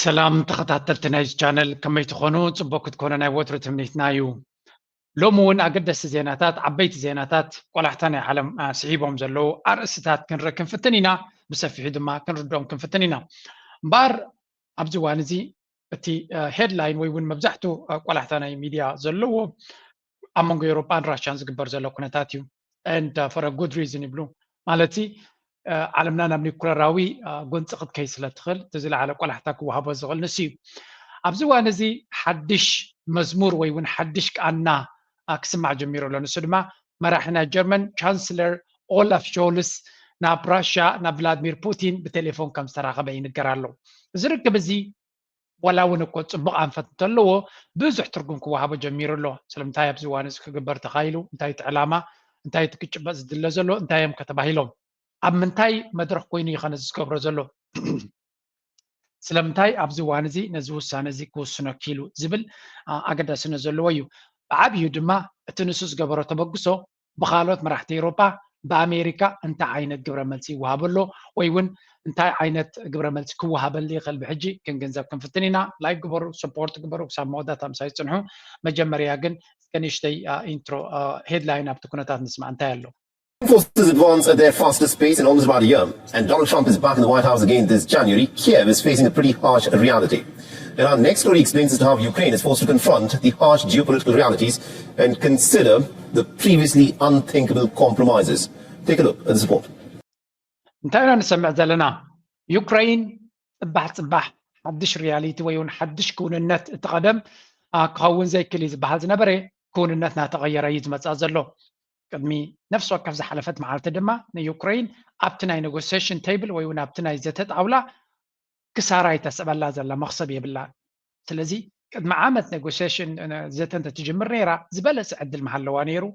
ሰላም ተኸታተልቲ ናይዚ ቻነል፣ ከመይ ትኾኑ? ጽቡቕ ክትኮኑ ናይ ወትሩ ትምኒትና እዩ። ሎሚ እውን ኣገደስቲ ዜናታት፣ ዓበይቲ ዜናታት ቆላሕታ ናይ ዓለም፣ አ፣ ስሒቦም ዘለዉ ኣርእስትታት ክንርኢ ክንፍትን ኢና። ብሰፊሑ ድማ ክንርድኦም ክንፍትን ኢና። እምበኣር ኣብዚ እዋን እዚ እቲ፣ አ፣ ሄድላይን ወይ እውን መብዛሕትኡ፣ አ፣ ቆላሕታ ናይ ሚድያ ዘለዎ ኣብ መንጎ ኤውሮጳን ራሽያን ዝግበር ዘሎ ኩነታት እዩ። And, uh, for a good reason ይብሉ። ማለት እ፣ ዓለምና ናብ ኒኩለራዊ፣ እ፣ ጎንፂ ክትከይ ስለ ትኽእል፣ እቲ ዝለዓለ ቆላሕታ ክወሃቦ ዝኽእል ንሱ እዩ። ኣብዚ እዋን እዚ ሓድሽ መዝሙር ወይ እውን ሓድሽ ቃና፣ እ፣ ክስማዕ ጀሚሩ ኣሎ። ንሱ ድማ መራሒ ናይ ጀርመን ቻንስለር ኦላፍ ሾልስ ናብ ራሽያ፣ ናብ ቭላድሚር ፑቲን ብቴሌፎን ከም ዝተራኸበ ይንገር ኣሎ። እዚ ርክብ እዚ ዋላ እውን እኮ ጽቡቕ ኣንፈት እንተለዎ፣ ብዙሕ ትርጉም ክወሃቦ ጀሚሩ ኣሎ። ስለምንታይ ኣብዚ እዋን እዚ ክግበር ተኻኢሉ? እንታይ እቲ ዕላማ? እንታይ እቲ ክጭበጥ ዝድለ ዘሎ? እንታይ እዮም ከተባሂሎም? ኣብ ምንታይ መድረኽ ኮይኑ እዩ ኸ ነዚ ዝገብሮ ዘሎ? ስለምንታይ ኣብዚ እዋን እዚ ነዚ ውሳነ እዚ ክውስኖ ኪሉ ዝብል፣ አ፣ ኣገዳስነት ዘለዎ እዩ። ብዓብዩ ድማ እቲ ንሱ ዝገበሮ ተበግሶ ብኻልኦት መራሕቲ ኤውሮጳ ብኣሜሪካ እንታይ ዓይነት ግብረ መልሲ ይወሃበሎ ወይ እውን እንታይ ዓይነት ግብረ መልሲ ክወሃበሉ ይኽእል ብሕጂ ክንግንዘብ ክንፍትን ኢና። ላይክ ግበሩ፣ ሰፖርት ግበሩ፣ ክሳብ መወዳእታ ምሳይ ጽንሑ። መጀመርያ ግን እስከ ንእሽተይ፣ አ፣ ኢንትሮ፣ አ፣ ሄድላይን ኣብቲ ኩነታት ንስማዕ እንታይ ኣሎ። Forces advance at their fastest pace in almost about a year, and Donald Trump is back in the White House again this January. Kiev is facing a pretty harsh reality. And our next story explains as to how Ukraine is forced to confront the harsh geopolitical realities and consider the previously unthinkable compromises. Take a look at this report. እንታይ ኢና ንሰምዕ ዘለና? ዩክሬን ጽባሕ ጽባሕ ሓድሽ ሪያሊቲ ወይ እውን ሓድሽ ክውንነት፣ እቲ ቀደም፣ አ፣ ክኸውን ዘይክእል እዩ ዝበሃል ዝነበረ ክውንነት እናተቐየረ እዩ ዝመጽኣ ዘሎ። ቅድሚ ነፍሲ ወከፍ ዝሓለፈት መዓልቲ ድማ ንዩክሬን ኣብቲ ናይ ኔጎሲዬሽን ቴብል ወይ እውን ኣብቲ ናይ ዘተ ጣውላ ክሳራ ይተስዕበላ ዘላ፣ መኽሰብ የብላን። ስለዚ ቅድሚ ዓመት ኔጎሲዬሽን፣ እ፣ ዘተ እንተትጅምር ነይራ ዝበለጸ ዕድል ምሃለዋ ነይሩ።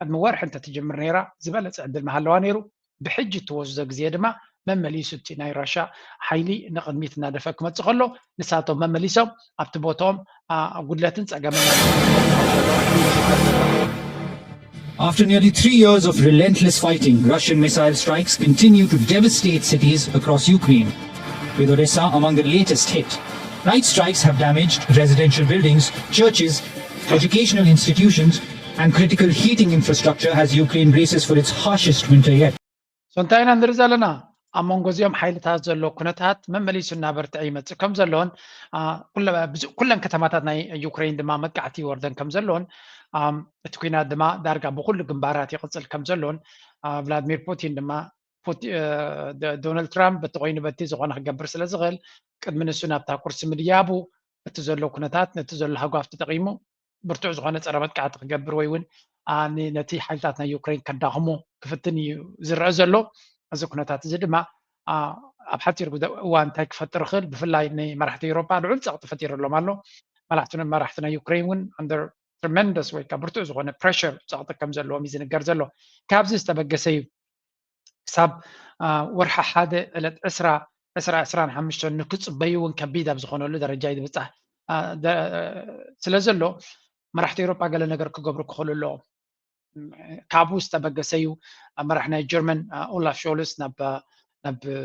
ቅድሚ ወርሒ እንተትጅምር ነይራ ዝበለጸ ዕድል ምሃለዋ ነይሩ። ብሕጂ እትወስዶ ግዜ ድማ መመሊሱ እቲ ናይ ራሻ ሓይሊ ንቕድሚት እናደፈ ክመጽእ ከሎ፣ ንሳቶም መመሊሶም ኣብቲ ቦትኦም፣ አ፣ ጉድለትን ጸገምን After nearly three years of relentless fighting, Russian missile strikes continue to devastate cities across Ukraine, with Odessa among the latest hit. Night strikes have damaged residential buildings, churches, educational institutions, and critical heating infrastructure as Ukraine braces for its harshest winter yet. So እንታይ ኢና ንርኢ ዘለና? ኣብ መንጎ እዚኦም ሓይልታት ዘሎ ኩነታት መመሊሱ እናበርትዐ ይመጽእ ከም ዘሎን፣ አ፣ ኩለ-፣ ብዙ-፣ ኩለን ከተማታት ናይ ዩክሬን ድማ መጥቃዕቲ ይወርደን ከም ዘሎን፣ ኣም፣ እቲ ኲናት ድማ ዳርጋ ብኹሉ ግንባራት ይቕጽል ከም ዘሎን፣ አ፣ ቭላድሚር ፑቲን ድማ ፑቲ-፣ እ፣ ደ-፣ ዶናልድ ትራምፕ በቲ ኮይኑ በቲ ዝኾነ ክገብር ስለ ዝኽእል፣ ቅድሚ ንሱ ናብታ ኩርሲ ምድያቡ፣ እቲ ዘሎ ኩነታት ነቲ ዘሎ ሃጓፍ ተጠቒሙ ብርቱዕ ዝኾነ ጸረ መጥቃዕቲ ክገብር ወይ እውን፣ አ፣ ን-፣ ነቲ ሓይልታት ናይ ዩክሬን ከዳኽሞ ክፍትን እዩ ዝረአ ዘሎ። እዚ ኩነታት እዚ ድማ፣ አ፣ ኣብ ሓጺር ግደ-፣ እዋን እንታይ ክፈጥር ይኽእል? ብፍላይ ንመራሕቲ ኤውሮጳ ልዑል ጸቕጢ ፈጢሩሎም ኣሎ። መራሕቲ፣ መራሕቲ ናይ ዩክሬን እውን under tremendous ወይ ከዓ ብርቱዕ ዝኾነ ፕሬሸር፣ ጸቕጢ ከም ዘለዎም እዩ ዝንገር ዘሎ። ካብዚ ዝተበገሰ እዩ ክሳብ፣ አ፣ ወርሒ ሓደ ዕለት ዕስራ፣ ዕስራ፣ ዕስራን ሓሙሽተን ንክጽበዩ እውን ከቢድ ኣብ ዝኾነሉ ደረጃ እዩ ዝበጽሕ፣ አ፣ ደ-፣ ስለ ዘሎ መራሕቲ ኤውሮጳ ገለ ነገር ክገብሩ ክኽእሉ ኣለዎም። ካብኡ ዝተበገሰ እዩ ኣብ መራሕ ናይ ጀርመን፣ አ፣ ኦላፍ ሾልስ ናብ፣ አ፣ ናብ፣ አ፣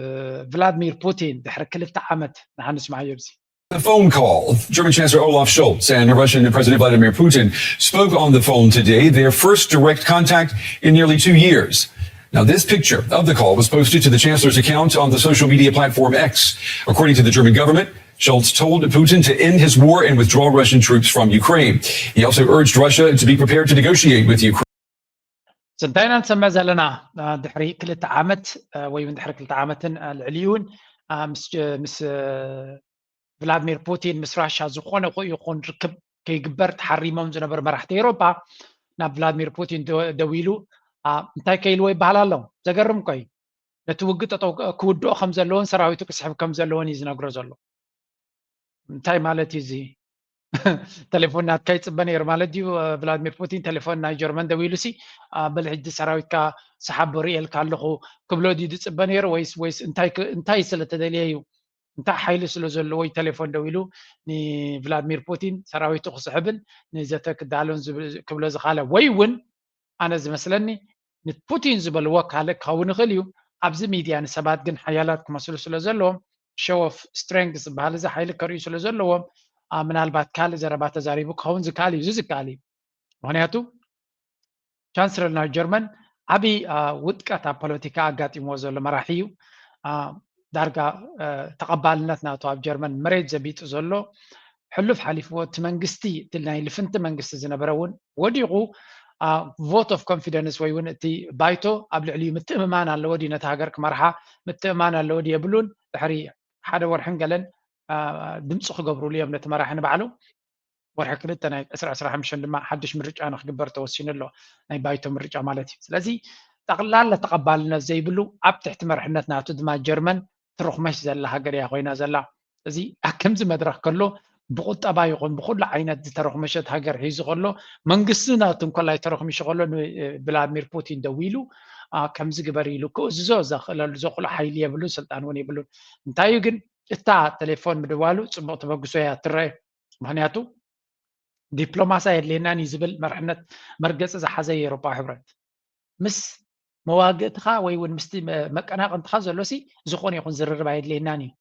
ቭላድሚር ፑቲን ድሕሪ ክልተ ዓመት ንሓንስማዓዮ ኣብዚ። The phone call. German Chancellor Olaf Scholz and Russian President Vladimir Putin spoke on the phone today, their first direct contact in nearly two years. Now, this picture of the call was posted to the Chancellor's account on the social media platform X. According to the German government, Scholz told Putin to end his war and withdraw Russian troops from Ukraine. He also urged Russia to be prepared to negotiate with Ukraine. ስንታይ ኢና ንሰምዕ ዘለና? ድሕሪ ክልተ ዓመት ወይ እውን ድሕሪ ክልተ ዓመትን ልዕሊኡ እውን ምስ ቭላድሚር ፑቲን ምስ ራሻ ዝኾነ ይኹን ርክብ ከይግበር ተሓሪሞም ዝነበሩ መራሕቲ ኤውሮጳ ናብ ቭላድሚር ፑቲን ደዊሉ እንታይ ከይልዎ ይበሃል ኣሎ። ዘገርም እኮ እዩ። ነቲ ውግእ ጠጠው ክውድኦ ከም ዘለዎን ሰራዊቱ ክስሕብ ከም ዘለዎን እዩ ዝነግሮ ዘሎ። እንታይ ማለት እዩ እዚ? ተሌፎን ናትካ ይፅበ ነይሩ ማለት ድዩ? ቭላድሚር ፑቲን ተሌፎን ናይ ጀርመን ደዊሉ ሲ በል ሕጂ ሰራዊትካ ሰሓብ ርእየልካ ኣለኹ ክብሎ ድዩ ዝፅበ ነይሩ? ወይስ ወይስ እንታይ ክ- እንታይ ስለተደልየ እዩ? እንታይ ሓይሊ ስለ ዘለዎ እዩ ተሌፎን ደዊሉ ንቭላድሚር ፑቲን ሰራዊቱ ክስሕብን ንዘተ ክዳሎን ዝብል ክብሎ ዝኻለ? ወይ እውን ኣነ ዝመስለኒ ንፑቲን ዝበልዎ ካልእ ክኸውን ይኽእል እዩ። ኣብዚ ሚድያ ንሰባት ግን ሓያላት ክመስሉ ስለ ዘለዎም show of strength ዝበሃል እዚ ሓይሊ ከርእዩ ስለ ዘለዎም ምናልባት ካልእ ዘረባ ተዛሪቡ ክኸውን ዝከኣል እዩ። እዚ ዝከኣል እዩ። ምክንያቱ ቻንስለር ናይ ጀርመን ዓብዪ ውጥቀት ኣብ ፖለቲካ ኣጋጢምዎ ዘሎ መራሒ እዩ። ዳርጋ ተቐባልነት ናቱ ኣብ ጀርመን መሬት ዘቢጡ ዘሎ፣ ሕሉፍ ሓሊፍዎ እቲ መንግስቲ፣ እቲ ናይ ልፍንቲ መንግስቲ ዝነበረ እውን ወዲቑ፣ vote of confidence ወይ እውን እቲ ባይቶ ኣብ ልዕሊኡ ምትእምማን ኣለዎ ድዩ፣ ነቲ ሃገር ክመርሓ ምትእምማን ኣለዎ ድዩ የብሉን። ድሕሪ ሓደ ወርሕን ገለን ድምፂ ክገብሩሉ እዮም ነቲ መራሒ ንባዕሉ። ወርሒ ክልተ ናይ ዕስራ ዕስራ ሓሙሽተ ድማ ሓድሽ ምርጫ ንክግበር ተወሲኑ ኣሎ፣ ናይ ባይቶ ምርጫ ማለት እዩ። ስለዚ ጠቕላላ ተቐባልነት ዘይብሉ፣ ኣብ ትሕቲ መርሕነት ናቱ ድማ ጀርመን ትርኽመሽ ዘላ ሃገር እያ ኮይና ዘላ። እዚ ኣብ ከምዚ መድረኽ ከሎ ብቁጠባ ይኹን ብኩሉ ዓይነት ዝተረኽመሸት ሃገር ሒዙ ከሎ፣ መንግስቲ ናቱ እንኮላይ ተረኽሚሹ ከሎ ንቭላድሚር ፑቲን ደዊሉ ከምዚ ግበር ኢሉ ክእዝዞ ዘኽእለሉ ዘኽእሎ ሓይሊ የብሉን፣ ስልጣን እውን የብሉን። እንታይ እዩ ግን እታ ቴሌፎን ምድዋሉ ፅቡቕ ተበግሶ እያ ትረአ። ምክንያቱ ዲፕሎማሲ ኣየድልየናን እዩ ዝብል መርሕነት መርገፂ ዝሓዘ የኤሮጳዊ ሕብረት ምስ መዋግእትኻ ወይ እውን ምስቲ መቀናቕንትኻ ዘሎሲ ዝኾነ ይኹን ዝርርብ ኣየድልየናን እዩ።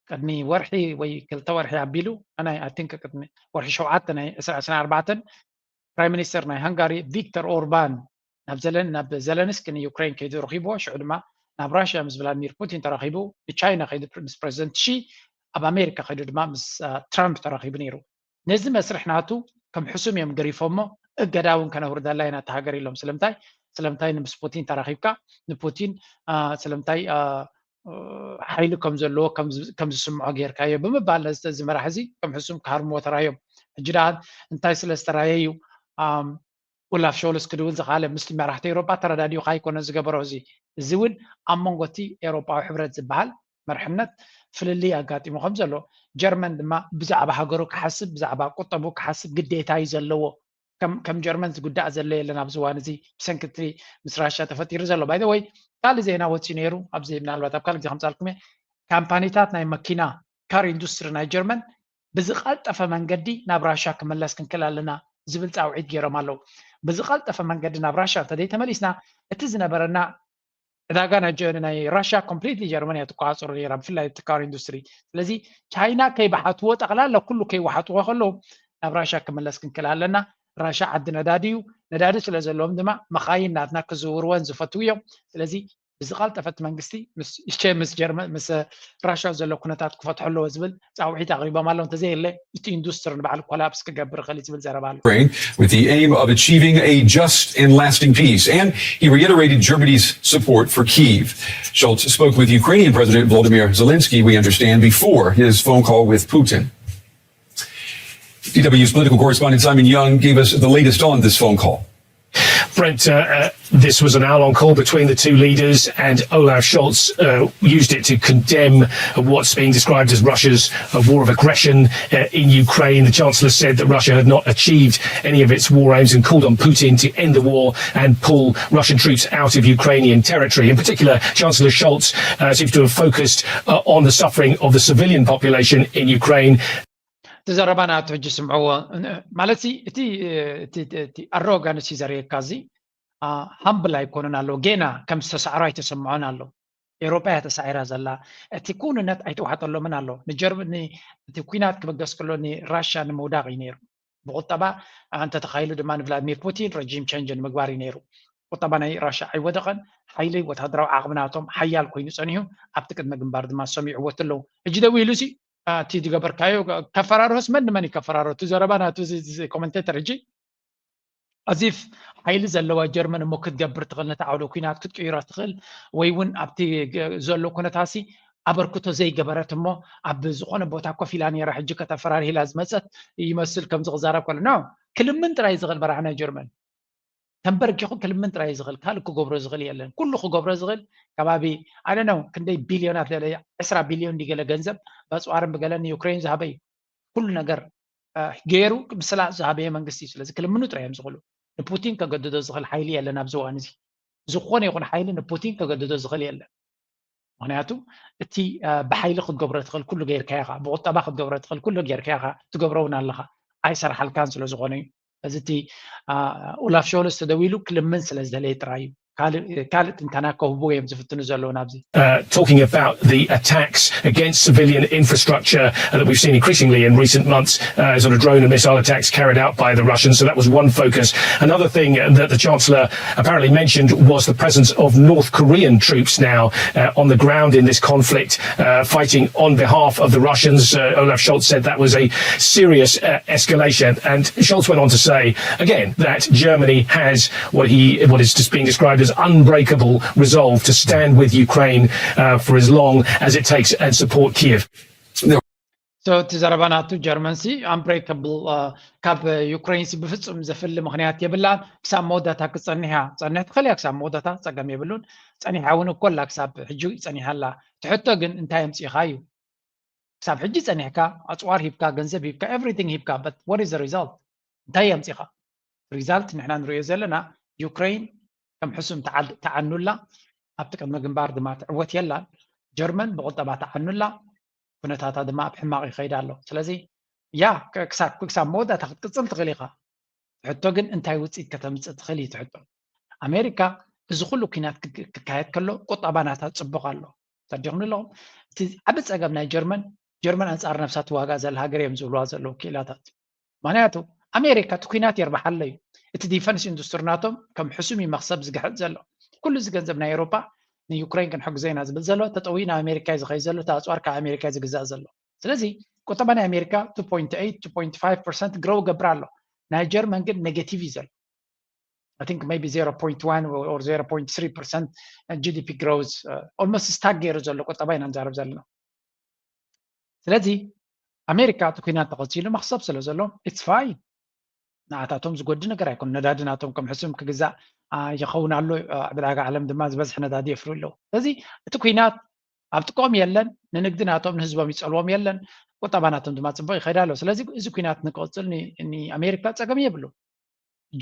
ቅድሚ ወርሒ ወይ ክልተ ወርሒ ኣቢሉ ናይ ኣቲንክ ቅድሚ ወርሒ ሸውዓተ ናይ ዕስራ ዕስራ ኣርባዕተን ፕራይም ሚኒስተር ናይ ሃንጋሪ ቪክተር ኦርባን ናብ ዘለን ናብ ዘለንስኪ ንዩክሬን ከይዱ ረኺብዎ። ሽዑ ድማ ናብ ራሽያ ምስ ቭላድሚር ፑቲን ተራኺቡ፣ ንቻይና ከይዱ ምስ ፕሬዚደንት ሺ፣ ኣብ ኣሜሪካ ከይዱ ድማ ምስ ትራምፕ ተራኺቡ ነይሩ። ነዚ መስርሕ ናቱ ከም ሕሱም እዮም ገሪፎሞ። እገዳ እውን ከነውርደላ ኢና እታ ሃገር ኢሎም። ስለምንታይ ስለምንታይ ምስ ፑቲን ተራኺብካ ንፑቲን ስለምንታይ ሓይሊ ከም ዘለዎ ከም ዝስምዖ ጌርካዮ ብምባል ነዚ መራሕ እዚ ከም ሕሱም ክሃርምዎ ተራዮም። ሕጂ ደኣ እንታይ ስለ ዝተራየ እዩ ኡላፍ ሾልስ ክድውል ዝኸኣለ? ምስቲ መራሕቲ ኤውሮጳ ተረዳዲኡ ኣይኮነን ዝገበሮ። እዚ እዚ እውን ኣብ መንጎ እቲ ኤውሮጳዊ ሕብረት ዝበሃል መርሕነት ፍልልይ ኣጋጢሙ ከም ዘሎ፣ ጀርመን ድማ ብዛዕባ ሃገሩ ክሓስብ ብዛዕባ ቁጠቡ ክሓስብ ግዴታ እዩ ዘለዎ። ከም ጀርመን ዝጉዳእ ዘሎ የለን ኣብዚ እዋን እዚ ብሰንኪ እቲ ምስ ራሻ ተፈጢሩ ዘሎ። ባይ ወይ ካልእ ዜና ወፂኡ ነይሩ ኣብዚ ምናልባት ኣብ ካልእ ግዜ ከምፃልኩም እየ። ካምፓኒታት ናይ መኪና ካር ኢንዱስትሪ ናይ ጀርመን ብዝቐልጠፈ መንገዲ ናብ ራሻ ክምለስ ክንክእል ኣለና ዝብል ፃውዒት ገይሮም ኣለዉ። ብዝቐልጠፈ መንገዲ ናብ ራሻ እንተዘይተመሊስና እቲ ዝነበረና ዕዳጋ ናይ ራሻ ኮምፕሊትሊ ጀርመን እያ ትቆፃፀሮ ነይራ፣ ብፍላይ እቲ ካር ኢንዱስትሪ። ስለዚ ቻይና ከይበሓትዎ ጠቕላላ ኩሉ ከይወሓጥዎ ከለዉ ናብ ራሻ ክምለስ ክንክእል ኣለና። ራሻ ዓዲ ነዳዲ እዩ። ነዳዲ ስለ ዘለዎም ድማ መኻይን ናትና ክዝውርወን ዝፈትዉ እዮም። ስለዚ ብዝቐልጠፈ እቲ መንግስቲ ምስ ጀርመን ምስ ራሻ ዘሎ ኩነታት ክፈትሖ ኣለዎ ዝብል ፃውዒት ኣቕሪቦም ኣለዉ። እንተዘየለ እቲ ኢንዱስትሪ ንባዕሉ ኮላፕስ ክገብር ይኽእል እዩ ዝብል ዘረባ ኣሎ። Ukraine with the aim of achieving a just and lasting peace. And he reiterated Germany's support for Kyiv. Schultz spoke with Ukrainian President Volodymyr Zelensky, we understand, before his phone call with Putin. D W's political correspondent Simon Young gave us the latest on this phone call. Brent, uh, uh, this was an hour long call between the two leaders, and Olaf Scholz uh, used it to condemn what's being described as Russia's uh, war of aggression uh, in Ukraine. The Chancellor said that Russia had not achieved any of its war aims and called on Putin to end the war and pull Russian troops out of Ukrainian territory. In particular, Chancellor Scholz uh, seems to have focused uh, on the suffering of the civilian population in Ukraine. እቲ ዘረባ ናቱ ሕጂ ስምዕዎ። ማለት እቲ ኣሮጋንስ እዩ ዘርእየካ። እዚ ሃምብል ኣይኮኑን ኣለዉ። ጌና ከም ዝተሳዕሩ ኣይተሰምዖን ኣሎ። ኤውሮጳ እያ ተሳዒራ ዘላ። እቲ ክውንነት ኣይተዋሕጠሎምን ኣሎ። ንጀርመኒ እቲ ኩናት ክበገስ ከሎ ንራሻ ንምውዳቕ እዩ ነይሩ። ብቁጠባ እንተተኻይሉ ድማ ንቭላድሚር ፑቲን ረጂም ቸንጅ ንምግባር እዩ ነይሩ። ቁጠባ ናይ ራሻ ኣይወደቐን። ሓይሊ ወታደራዊ ዓቕሚ ናቶም ሓያል ኮይኑ ጸኒሑ ኣብቲ ቅድመ ግንባር ድማ ሰሚዕዎ ኣለዉ። ሕጂ ደው ኢሉ ሲ እቲ ዝገበርካዮ ከፈራርሆስ መን ንመን ይከፈራርሆ? እቲ ዘረባ ናቱ ኮመንቴተር ሕጂ ኣዚፍ ሓይሊ ዘለዋ ጀርመን እሞ ክትገብር ትኽእል ነቲ ዓውደ ኩናት ክትቅይሮ ትኽእል ወይ እውን ኣብቲ ዘሎ ኩነታሲ ኣበርክቶ ዘይገበረት እሞ ኣብ ዝኾነ ቦታ ኮፍ ኢላ ነይራ ሕጂ ከተፈራርህ ኢላ ዝመፀት ይመስል ከምዚ ክዛረብ ከሎ ኖ ክልምን ጥራይ ዝኽእል በራዕና ጀርመን ተንበርኪኹ ክልምን ጥራይ ዝኽእል ካልእ ክገብሮ ዝኽእል የለን። ኩሉ ክገብሮ ዝኽእል ከባቢ ኣነ ነው ክንደይ ቢልዮናት ልዕሊ ዕስራ ቢልዮን ድገለ ገንዘብ በፅዋርን ብገለን ንዩክሬን ዝሃበ እዩ። ኩሉ ነገር ገይሩ ብስላ ዝሃበየ መንግስቲ እዩ። ስለዚ ክልምኑ ጥራይ እዮም ዝኽእሉ። ንፑቲን ከገድዶ ዝኽእል ሓይሊ የለን ኣብዚ እዋን እዚ። ዝኾነ ይኹን ሓይሊ ንፑቲን ከገድዶ ዝኽእል የለን። ምክንያቱ እቲ ብሓይሊ ክትገብሮ ትኽእል ኩሉ ገይርካ ኢኻ፣ ብቁጠባ ክትገብሮ ትኽእል ኩሉ ገይርካ ኢኻ፣ ትገብሮ እውን ኣለኻ። ኣይሰርሓልካን ስለ ዝኾነ እዩ። እዚ እቲ ኡላፍ ሾልስ ተደዊሉ ክልምን ስለ ዝደለየ ጥራይ እዩ። ካልእ ትንተና ከህቡ እዮም ዝፍትኑ ዘለዉ ናብዚ። Uh, talking about the attacks against civilian infrastructure that we've seen increasingly in recent months, uh, sort of drone and missile attacks carried out by the Russians. So that was one focus. Another thing that the Chancellor apparently mentioned was the presence of North Korean troops now uh, on the ground in this conflict, uh, fighting on behalf of the Russians. Uh, Olaf Scholz said that was a serious uh, escalation. And Scholz went on to say, again, that Germany has what he what is being described as unbreakable resolve to stand with Ukraine uh, for as long as it takes and support Kiev. So እቲ ዘረባ ናቱ ጀርመን ሲ unbreakable ካብ ዩክሬን ሲ ብፍጹም ዘፍሊ ምክንያት የብላን። ክሳብ መወዳእታ ክጸኒሕ እያ። ክጸንሕ ትኽእል እያ ክሳብ መወዳእታ፣ ጸገም የብሉን። ጸኒሓ እውን እኮ ኣላ፣ ክሳብ ሕጂ ጸኒሓ ኣላ። እቲ ሕቶ ግን እንታይ ኣምጺእኻ እዩ። ክሳብ ሕጂ ጸኒሕካ፣ ኣጽዋር ሂብካ፣ ገንዘብ ሂብካ፣ everything ሂብካ፣ but what is the result? እንታይ ኣምጺእኻ? Result ንሕና ንሪኦ ዘለና ዩክሬን ከም ሕሱም ተዓኑላ፣ ኣብቲ ቅድሚ ግንባር ድማ ትዕወት የላን። ጀርመን ብቁጠባ ተዓኑላ፣ ኩነታታ ድማ ኣብ ሕማቕ ይኸይድ ኣሎ። ስለዚ ያ ክሳብ መወዳእታ ክትቅጽል ትኽእል ኢኻ። ሕቶ ግን እንታይ ውፅኢት ከተምፅእ ትኽእል እዩ ትሕቶ። ኣሜሪካ እዚ ኩሉ ኩናት ክካየድ ከሎ ቁጠባ ናታ ፅቡቕ ኣሎ። ተዲኹም ኣለኹም። እቲ ዓቢ ፀገም ናይ ጀርመን፣ ጀርመን ኣንፃር ነብሳ ትዋጋእ ዘላ ሃገር እዮም ዝብልዋ ዘለዉ ክኢላታት። ምክንያቱ ኣሜሪካ እቲ ኩናት የርብሓለ እዩ። እቲ ዲፈንስ ኢንዱስትሪ ናቶም ከም ሕሱም እዩ መክሰብ ዝግሕጥ ዘሎ። ኩሉ እዚ ገንዘብ ናይ ኤሮፓ ንዩክሬን ክንሕግዞ ኢና ዝብል ዘሎ ተጠዊኡ ናብ ኣሜሪካ እዩ ዝኸይድ ዘሎ። እቲ ኣፅዋር ካብ ኣሜሪካ እዩ ዝግዛእ ዘሎ። ስለዚ ቁጠባ ናይ ኣሜሪካ two point eight two point five percent grow ገብር ኣሎ። ናይ ጀርመን ግን negative እዩ ዘሎ። I think maybe zero point one or zero point three percent GDP growth, almost stag ገይሩ ዘሎ ቁጠባ ኢና ንዛረብ ዘለና። ስለዚ ኣሜሪካ እቲ ኩናት ተቐፂሉ መክሰብ ስለ ዘሎ it's fine። ንኣታቶም ዝጎዲ ነገር ኣይኮን። ነዳዲ ናቶም ከም ሕሱም ክግዛእ ይኸውን ኣሎ። ኣብ ዕዳጋ ዓለም ድማ ዝበዝሕ ነዳዲ የፍርዩ ኣለዉ። ስለዚ እቲ ኩናት ኣብ ጥቅኦም የለን፣ ንንግዲ ናቶም ንህዝቦም ይፀልዎም የለን፣ ቁጠባ ናቶም ድማ ፅቡቅ ይኸይድ ኣሎ። ስለዚ እዚ ኩናት ንክቕፅል ንኣሜሪካ ፀገም የብሉ።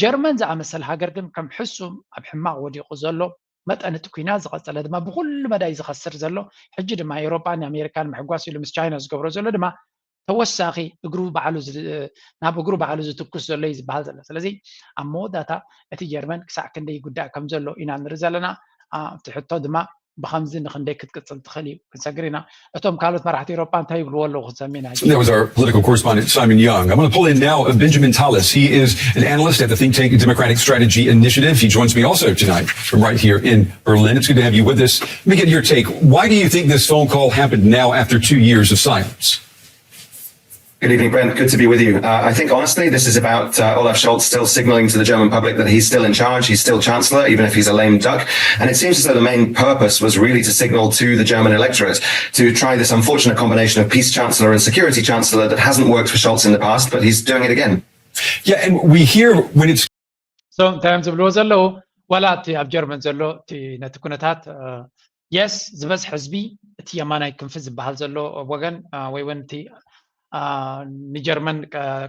ጀርመን ዝኣመሰለ ሃገር ግን ከም ሕሱም ኣብ ሕማቕ ወዲቑ ዘሎ መጠን እቲ ኩናት ዝቐፀለ ድማ ብኩሉ መዳይ ዝኸስር ዘሎ ሕጂ ድማ ኤሮጳ ንኣሜሪካ ንምሕጓስ ኢሉ ምስ ቻይና ዝገብሮ ዘሎ ድማ ተወሳኺ እግሩ ባዕሉ ናብ እግሩ ባዕሉ ዝትኩስ ዘሎ እዩ ዝበሃል ዘሎ። ስለዚ ኣብ መወዳእታ እቲ ጀርመን ክሳዕ ክንደይ ይጉዳእ ከም ዘሎ ኢና ንርኢ ዘለና። እቲ ሕቶ ድማ ብኸምዚ ንክንደይ ክትቅፅል ትኽእል እዩ ክንሰግር ኢና። እቶም ካልኦት መራሕቲ ኤሮጳ እንታይ ይብልዎ ኣለዉ ክንሰሚ ኢና። That was our political correspondent Simon Young. I want to pull in now Benjamin Tallis. He is an analyst at the think tank Democratic Strategy Initiative. He joins me also tonight from right here in Berlin. It's good to have you with us. Let me get your take. Why do you think this phone call happened now after two years of silence? Good evening, Brent. Good to be with you. Uh, I think honestly, this is about uh, Olaf Scholz still signaling to the German public that he's still in charge, he's still Chancellor, even if he's a lame duck. And it seems as though the main purpose was really to signal to the German electorate to try this unfortunate combination of peace chancellor and security chancellor that hasn't worked for Scholz in the past, but he's doing it again. Yeah, and we hear when it's so እንታይ እዮም ዝብልዎ ዘለዉ? ዋላ እቲ ኣብ ጀርመን ዘሎ እቲ ነቲ ኩነታት የስ ዝበዝሕ ህዝቢ እቲ የማናይ ክንፊ ዝበሃል ዘሎ ወገን ወይ እውን እቲ ንጀርመን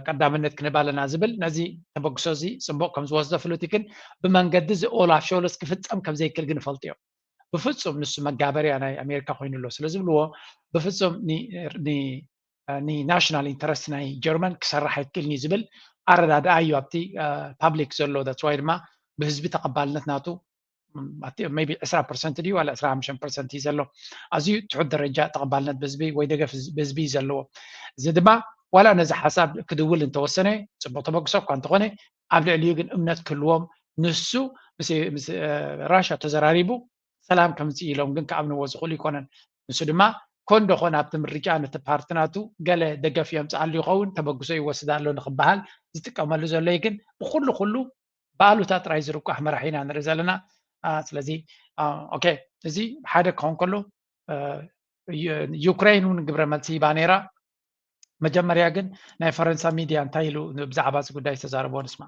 ቀዳምነት ክንህብ ኣለና ዝብል ነዚ ተበግሶ እዚ ፅቡቕ ከም ዝወስዶ ፍሉጥ እዩ። ግን ብመንገዲ እዚ ኦላፍ ሾልስ ክፍፀም ከም ዘይክእል ግን ይፈልጡ እዮም። ብፍፁም ንሱ መጋበርያ ናይ ኣሜሪካ ኮይኑ ኣሎ ስለ ዝብልዎ ብፍፁም ንናሽናል ኢንተረስት ናይ ጀርመን ክሰርሕ ኣይክእልን እዩ ዝብል ኣረዳድኣ እዩ ኣብቲ ፓብሊክ ዘሎ። ዳትስ ዋይ ድማ ብህዝቢ ተቐባልነት ናቱ ቢ ዕስራ ፐርሰንት ድዩ ዋላ ዕስራ ሓሙሽተ ፐርሰንት እዩ ዘሎ። ኣዝዩ ትሑት ደረጃ ተቐባልነት ብህዝቢ ወይ ደገፍ ብህዝቢ እዩ ዘለዎ። እዚ ድማ ዋላ ነዚ ሓሳብ ክድውል እንተወሰነ ፅቡቅ ተበግሶ እኳ እንተኾነ ኣብ ልዕሊኡ ግን እምነት ክህልዎም ንሱ ምስ ራሻ ተዘራሪቡ ሰላም ከምፅእ ኢሎም ግን ክኣምንዎ ዝኽእሉ ይኮነን። ንሱ ድማ ኮን ዶ ኮን ኣብቲ ምርጫ ነቲ ፓርቲ ናቱ ገለ ደገፍ የምፅኣሉ ይኸውን ተበግሶ ይወስድ ኣሎ ንክበሃል ዝጥቀመሉ ዘሎ እዩ። ግን ብኩሉ ኩሉ ብኣሉታ ጥራይ ዝርቋሕ መራሒ ኢና ንርኢ ዘለና። ስለዚ ኦኬ እዚ ሓደ ክኸውን ከሎ ዩክሬን እውን ግብረ መልሲ ሂባ ነይራ። መጀመርያ ግን ናይ ፈረንሳ ሚድያ እንታይ ኢሉ ብዛዕባ እዚ ጉዳይ ዝተዛረቦ ንስማ።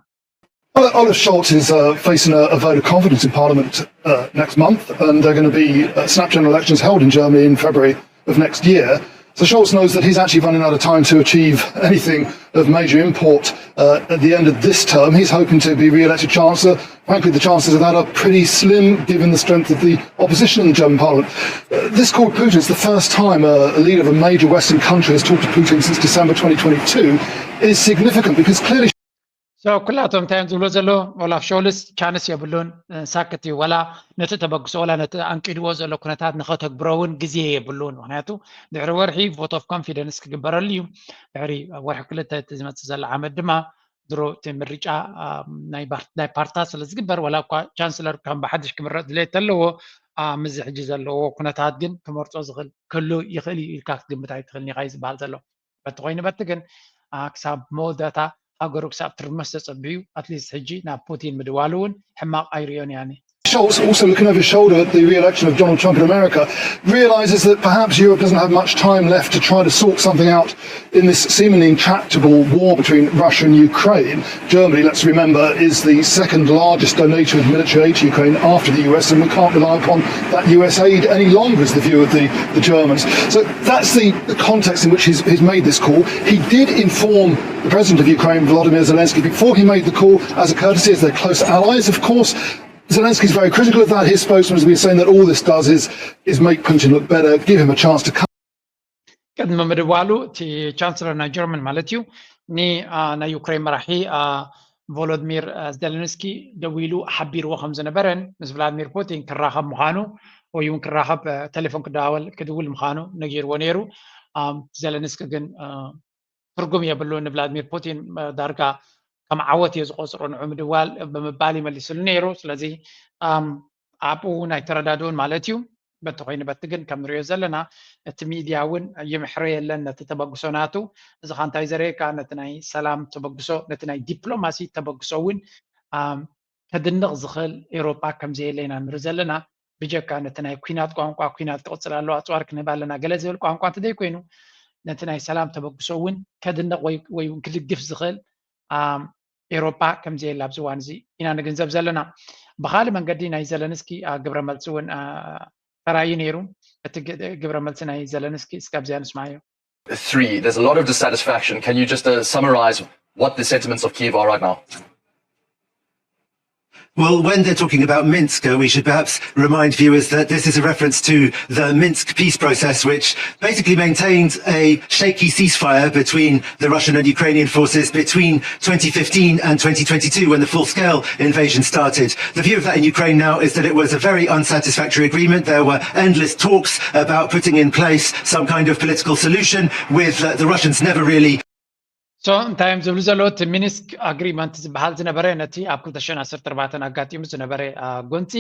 Olaf Scholz is uh, facing a, a vote of confidence in Parliament uh, next month, and there are going to be uh, snap general elections held in Germany in February of next year. So Scholz knows that he's actually running out of time to achieve anything of major import uh, at the end of this term. He's hoping to be re-elected Chancellor. Frankly, the chances of that are pretty slim given the strength of the opposition in the German Parliament. Uh, this called Putin. It's the first time a, a leader of a major Western country has talked to Putin since December twenty twenty-two. Is significant because clearly ኩላቶም እንታይ እዮም ዝብሎ ዘሎ? ኦላፍ ሾልስ ቻንስ የብሉን፣ ሳክት እዩ። ወላ ነቲ ተበግሶ ወላ ነቲ ኣንቂድዎ ዘሎ ኩነታት ንኸተግብሮ እውን ግዜ የብሉን። ምክንያቱ ድሕሪ ወርሒ ቮት ኦፍ ኮንፊደንስ ክግበረሉ እዩ። ድሕሪ ወርሒ ክልተ እቲ ዝመፅእ ዘሎ ዓመት ድማ ድሮ እቲ ምርጫ ናይ ፓርትታት ስለ ዝግበር፣ ወላ እኳ ቻንስለር ከም ብሓድሽ ክምረፅ ድሌት ተለዎ፣ ምስ ሕጂ ዘለዎ ኩነታት ግን ክመርፆ ዝኽእል ክህሉ ይኽእል እዩ ኢልካ ክትግምት ኣይትኽእልን ኢኻ እዩ ዝበሃል ዘሎ። በቲ ኮይኑ በቲ ግን ክሳብ መወዳእታ ሃገሩ ክሳብ ትርመስ ተጸብዩ፣ ኣትሊስት ሕጂ ናብ ፑቲን ምድዋሉ እውን ሕማቕ ኣይርእዮን እየ ኣነ። Schultz, also looking over his shoulder at the re-election of Donald Trump in America, realizes that perhaps Europe doesn't have much time left to try to sort something out in this seemingly intractable war between Russia and Ukraine. Germany, let's remember, is the second largest donator of military aid to Ukraine after the U S, and we can't rely upon that U S aid any longer, is the view of the, the Germans. So that's the, the context in which he's, he's made this call. He did inform the president of Ukraine, Volodymyr Zelensky, before he made the call, as a courtesy, as their close allies, of course. Zelensky's very critical of that. His spokesman has been saying that all this does is, is make Putin look better, give him a chance to come. ቅድሚ ምድዋሉ እቲ ቻንስለር ናይ ጀርመን ማለት እዩ፣ ንናይ ዩክሬን መራሒ ቮሎድሚር ዘለንስኪ ደዊሉ ሓቢርዎ ከም ዝነበረን ምስ ቭላድሚር ፑቲን ክራኸብ ምዃኑ ወይ እውን ክራኸብ ቴሌፎን ክደዋወል ክድውል ምዃኑ ነጊርዎ ነይሩ። ዘለንስኪ ግን ትርጉም የብሉ፣ ንቭላድሚር ፑቲን ዳርጋ ከም ዓወት እየ ዝቆፅሮ ንዑ ምድዋል ብምባል ይመሊስሉ ነይሩ። ስለዚ ኣብኡ ናይ ተረዳድኡን ማለት እዩ። በቲ ኮይኑ በቲ ግን ከም ንሪኦ ዘለና እቲ ሚድያ እውን ይምሕሮ የለን ነቲ ተበግሶ ናቱ። እዚ ካ እንታይ ዘርእየካ? ነቲ ናይ ሰላም ተበግሶ፣ ነቲ ናይ ዲፕሎማሲ ተበግሶ እውን ከድንቕ ዝኽእል ኤውሮጳ ከም ዘየለ ኢና ንርኢ ዘለና። ብጀካ ነቲ ናይ ኲናት ቋንቋ፣ ኲናት ክቕጽል ኣለዎ፣ ኣጽዋር ክንህብ ኣለና ገለ ዝብል ቋንቋ እንተዘይኮይኑ፣ ነቲ ናይ ሰላም ተበግሶ እውን ከድንቕ ወይ ወይ እውን ክድግፍ ዝኽእል ኤውሮጳ ከም ዘየለ ኣብዚ እዋን እዚ ኢና ንግንዘብ ዘለና። ብኻልእ መንገዲ ናይ ዘለንስኪ ግብረ መልሲ እውን ተራእዩ ነይሩ። እቲ ግብረ መልሲ ናይ ዘለንስኪ እስከ ኣብዚኣ ንስማዮ። Three, there's a lot of dissatisfaction. Can you just uh, summarize what the sentiments of Kyiv are right now? Well, when they're talking about Minsk, uh, we should perhaps remind viewers that this is a reference to the Minsk peace process, which basically maintained a shaky ceasefire between the Russian and Ukrainian forces between twenty fifteen and twenty twenty-two, when the full-scale invasion started. The view of that in Ukraine now is that it was a very unsatisfactory agreement. There were endless talks about putting in place some kind of political solution with uh, the Russians never really so እንታይ እዮም ዝብሉ ዘለዉ? እቲ ሚኒስክ ኣግሪመንት ዝበሃል ዝነበረ ነቲ ኣብ ክልተ ሽሕን ዓሰርተ ኣርባዕተን ኣጋጢሙ ዝነበረ ጎንፂ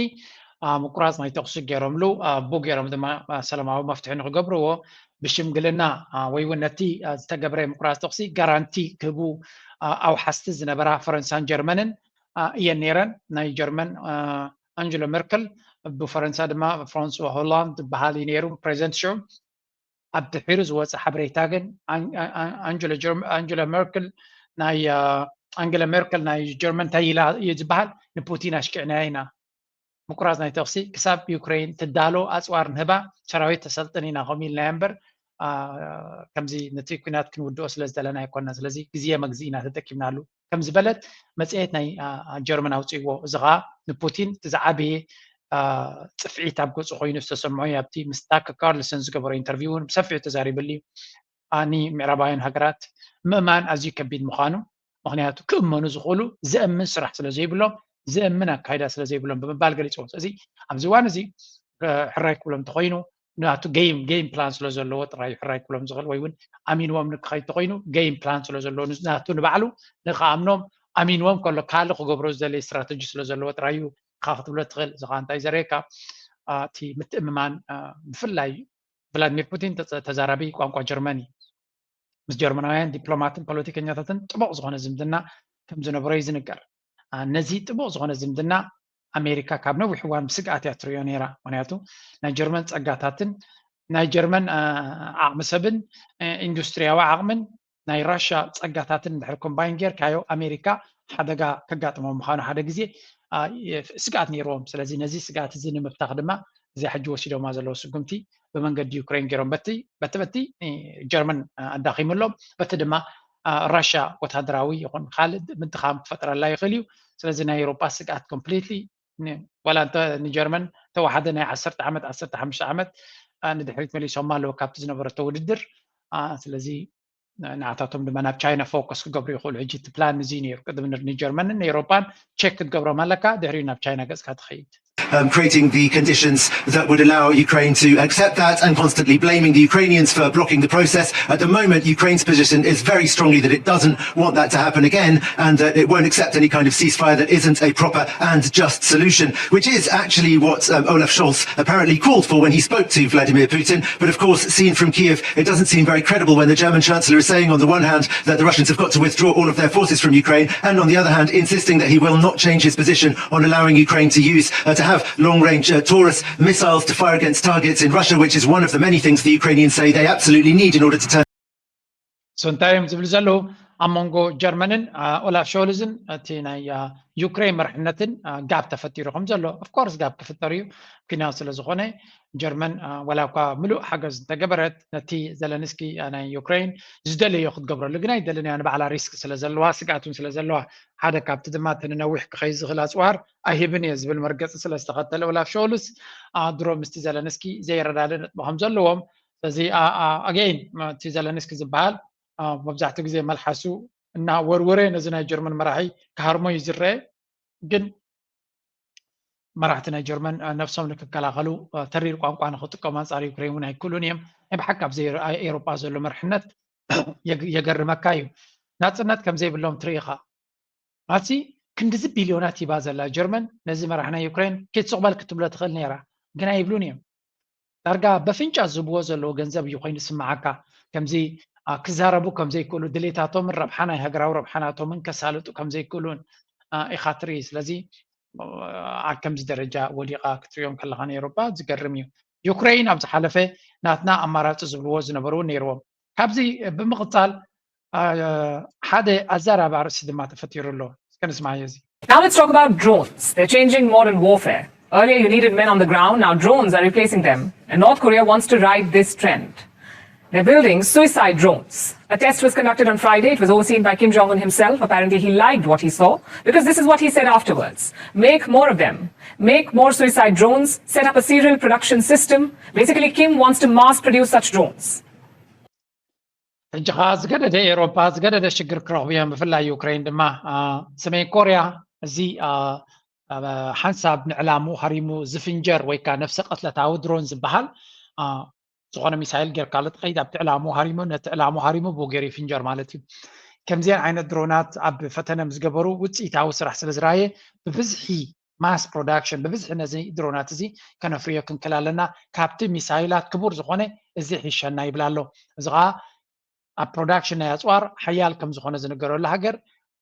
ምቁራፅ ናይ ተኩሲ ገይሮምሉ፣ ብኡ ገይሮም ድማ ሰላማዊ መፍትሒ ንክገብርዎ ብሽምግልና ወይ እውን ነቲ ዝተገብረ ምቁራፅ ተኩሲ ጋራንቲ ክህቡ ኣውሓስቲ ዝነበራ ፈረንሳን ጀርመንን እየን ነይረን። ናይ ጀርመን ኣንጀሎ ሜርክል፣ ብፈረንሳ ድማ ፍራንስዋ ሆላንድ ዝበሃል እዩ ነይሩ ፕሬዚደንት ሽዑ። ኣብ ድሒሩ ዝወፀ ሓበሬታ ግን ኣንጀላ ሜርክል ናይ ኣንገላ ሜርክል ናይ ጀርመን እንታይ ኢላ እዩ ዝበሃል? ንፑቲን ኣሽኪዕናዮ ኢና፣ ምቁራፅ ናይ ተኽሲ ክሳብ ዩክሬን ትዳሎ ኣፅዋር ንህባ ሰራዊት ተሰልጥን ኢና ከም ኢልናዮ እምበር ከምዚ ነቲ ኩናት ክንውድኦ ስለ ዝደለና ኣይኮና። ስለዚ ግዜ መግዚ ኢና ተጠቂምናሉ ከም ዝበለት መፅሄት ናይ ጀርመን ኣውፅእዎ። እዚ ከዓ ንፑቲን እቲ ዝዓበየ ፅፍዒት ኣብ ገፁ ኮይኑ ዝተሰምዖ ኣብቲ ምስ ታከ ካርልሰን ዝገበሮ ኢንተርቪው እውን ብሰፊሑ ተዛሪብሉ እዩ። ኣኒ ምዕራባውያን ሃገራት ምእማን ኣዝዩ ከቢድ ምዃኑ፣ ምክንያቱ ክእመኑ ዝኽእሉ ዘእምን ስራሕ ስለ ዘይብሎም፣ ዘእምን ኣካይዳ ስለ ዘይብሎም ብምባል ገሊፅዎ። ስለዚ ኣብዚ እዋን እዚ ሕራይ ክብሎም እንተኮይኑ ናቱ ጌም ጌም ፕላን ስለ ዘለዎ ጥራይ ሕራይ ክብሎም ዝኽእል ወይ እውን ኣሚንዎም ንክኸይድ ተኮይኑ ጌም ፕላን ስለ ዘለዎ ናቱ ንባዕሉ ንክኣምኖም ኣሚንዎም ከሎ ካልእ ክገብሮ ዝደለየ ስትራተጂ ስለ ዘለዎ ጥራይ እዩ ኢኻ ክትብሎ ትኽእል። እዚ ከዓ እንታይ ዘርእየካ እቲ ምትእምማን ብፍላይ ቭላድሚር ፑቲን ተዛራቢ ቋንቋ ጀርመን እዩ። ምስ ጀርመናውያን ዲፕሎማትን ፖለቲከኛታትን ጥቡቕ ዝኾነ ዝምድና ከም ዝነበሮ እዩ ዝንገር። ነዚ ጥቡቕ ዝኾነ ዝምድና ኣሜሪካ ካብ ነዊሕ እዋን ብስግኣት እያ ትሪኦ ነይራ። ምክንያቱ ናይ ጀርመን ፀጋታትን ናይ ጀርመን ዓቕሚ ሰብን ኢንዱስትሪያዊ ዓቕምን ናይ ራሻ ፀጋታትን እንድሕር ኮምባይን ጌርካዮ ኣሜሪካ ሓደጋ ከጋጥሞ ምዃኑ ሓደ ግዜ ስግኣት ነይርዎም። ስለዚ ነዚ ስግኣት እዚ ንምፍታኽ ድማ እዚኣ ሕጂ ወሲዶማ ዘለዉ ስጉምቲ ብመንገዲ ዩክሬን ገይሮም በቲ በቲ በቲ ጀርመን ኣዳኺሙሎም በቲ ድማ ራሻ ወታደራዊ ይኹን ካልእ ምድኻም ክፈጥረላ ይኽእል እዩ። ስለዚ ናይ ኤውሮጳ ስግኣት ኮምፕሊትሊ ዋላ እንተ ንጀርመን ተዋሓደ ናይ ዓሰርተ ዓመት ዓሰርተ ሓሙሽተ ዓመት ንድሕሪት መሊሶማ ኣለዉ ካብቲ ዝነበረቶ ውድድር። ስለዚ ንዓታቶም ድማ ናብ ቻይና ፎከስ ክገብሩ ይኽእሉ። ሕጂ እቲ ፕላን እዚ ነይሩ፣ ቅድሚ ንጀርመንን ንኤሮፓን ቸክ ክትገብሮም ኣለካ፣ ድሕሪኡ ናብ ቻይና ገጽካ ትኸይድ። Um, creating the conditions that would allow Ukraine to accept that and constantly blaming the Ukrainians for blocking the process. At the moment, Ukraine's position is very strongly that it doesn't want that to happen again and that it won't accept any kind of ceasefire that isn't a proper and just solution, which is actually what um, Olaf Scholz apparently called for when he spoke to Vladimir Putin. But of course, seen from Kiev, it doesn't seem very credible when the German Chancellor is saying, on the one hand, that the Russians have got to withdraw all of their forces from Ukraine, and on the other hand, insisting that he will not change his position on allowing Ukraine to use uh, to have long-range uh, Taurus missiles to fire against targets in Russia, which is one of the many things the Ukrainians say they absolutely need in order to turn. So እንታይ እዮም ዝብሉ ዘለዉ? ኣብ መንጎ ጀርመንን ኦላፍ ሾልዝን እቲ ናይ ዩክሬን መርሕነትን ጋብ ተፈጢሩ ከም ዘሎ፣ ኦፍኮርስ ጋብ ክፍጠር እዩ። ኩናት ስለ ዝኾነ ጀርመን ዋላ እኳ ምሉእ ሓገዝ እንተገበረት፣ ነቲ ዘለንስኪ ናይ ዩክሬን ዝደለዮ ክትገብረሉ ግን ኣይደልን እያ። ንባዕላ ሪስክ ስለ ዘለዋ፣ ስግኣት እውን ስለ ዘለዋ፣ ሓደ ካብቲ ድማ እቲ ንነዊሕ ክኸይድ ዝኽእል ኣፅዋር ኣይህብን እየ ዝብል መርገፂ ስለ ዝተኸተለ ኦላፍ ሾልስ ድሮ ምስቲ ዘለንስኪ ዘይረዳድእ ነጥቢ ከም ዘለዎም። ስለዚ ኣገይን እቲ ዘለንስኪ ዝበሃል መብዛሕትኡ ግዜ መልሓሱ እናወርወረ ነዚ ናይ ጀርመን መራሒ ክሃርሞ እዩ ዝረአ። ግን መራሕቲ ናይ ጀርመን ነብሶም ንክከላኸሉ ተሪር ቋንቋ ንክጥቀሙ ኣንጻር ዩክሬን እውን ኣይክእሉን እዮም። ናይ ብሓቂ ኣብዚ ኤሮጳ ዘሎ መርሕነት የገርመካ እዩ። ናጽነት ከምዘይብሎም ትርኢ ኢኻ። ኣቲ ክንድዚ ቢልዮናት ሂባ ዘላ ጀርመን ነዚ መራሕ ናይ ዩክሬን ኬትስቕ በል ክትብሎ ትኽእል ነይራ፣ ግን ኣይብሉን እዮም። ዳርጋ በፍንጫ ዝህብዎ ዘለዉ ገንዘብ እዩ ኮይኑ ዝስምዓካ። ከምዚ ክዛረቡ ከምዘይክእሉ፣ ድሌታቶምን ረብሓ ናይ ሃገራዊ ረብሓናቶምን ከሳልጡ ከምዘይክእሉን ኢኻ ትርኢ። ስለዚ ኣብ ከምዚ ደረጃ ወዲቓ ክትሪኦም ከለኻ ንኤውሮጳ ዝገርም እዩ። ዩክሬን ኣብ ዝሓለፈ ናትና ኣማራፂ ዝብልዎ ዝነበሩ እውን ነይርዎም። ካብዚ ብምቕፃል ሓደ ኣዛራቢ ኣርእስቲ ድማ ተፈጢሩ ኣሎ። እስከ ንስማዮ እዚ። Now let's talk about drones. They're changing modern warfare. Earlier you needed men on the ground, now drones are replacing them. And North Korea wants to ride this trend. They're building suicide drones. A test was conducted on Friday. It was overseen by Kim Jong un himself. Apparently, he liked what he saw because this is what he said afterwards. Make more of them. Make more suicide drones. Set up a serial production system. Basically, Kim wants to mass produce such drones. ሕጂ ኸዓ ዝገደደ ኤውሮፓ ዝገደደ ሽግር ክረኽቡ እዮም። ብፍላይ ዩክሬን ድማ ሰሜን ኮርያ እዚ ሓንሳብ ንዕላሙ ሃሪሙ ዝፍንጀር ወይ ከዓ ነፍሰ ቀትለታዊ ድሮን ዝበሃል ዝኾነ ሚሳይል ጌርካሉ ትኸይድ ኣብቲ ዕላሙ ሃሪሙ ነቲ ዕላሙ ሃሪሙ ብኡ ገይሩ ይፍንጀር ማለት እዩ። ከምዚአን ዓይነት ድሮናት ኣብ ፈተነ ምስ ገበሩ ውፅኢታዊ ስራሕ ስለ ዝረኣየ ብብዝሒ ማስ ፕሮዳክሽን ብብዝሒ ነዚ ድሮናት እዚ ከነፍርዮ ክንክእል ኣለና። ካብቲ ሚሳይላት ክቡር ዝኾነ እዚ ይሕሸና ይብል ኣሎ። እዚ ኸዓ ኣብ ፕሮዳክሽን ናይ ኣፅዋር ሓያል ከም ዝኾነ ዝንገረሉ ሃገር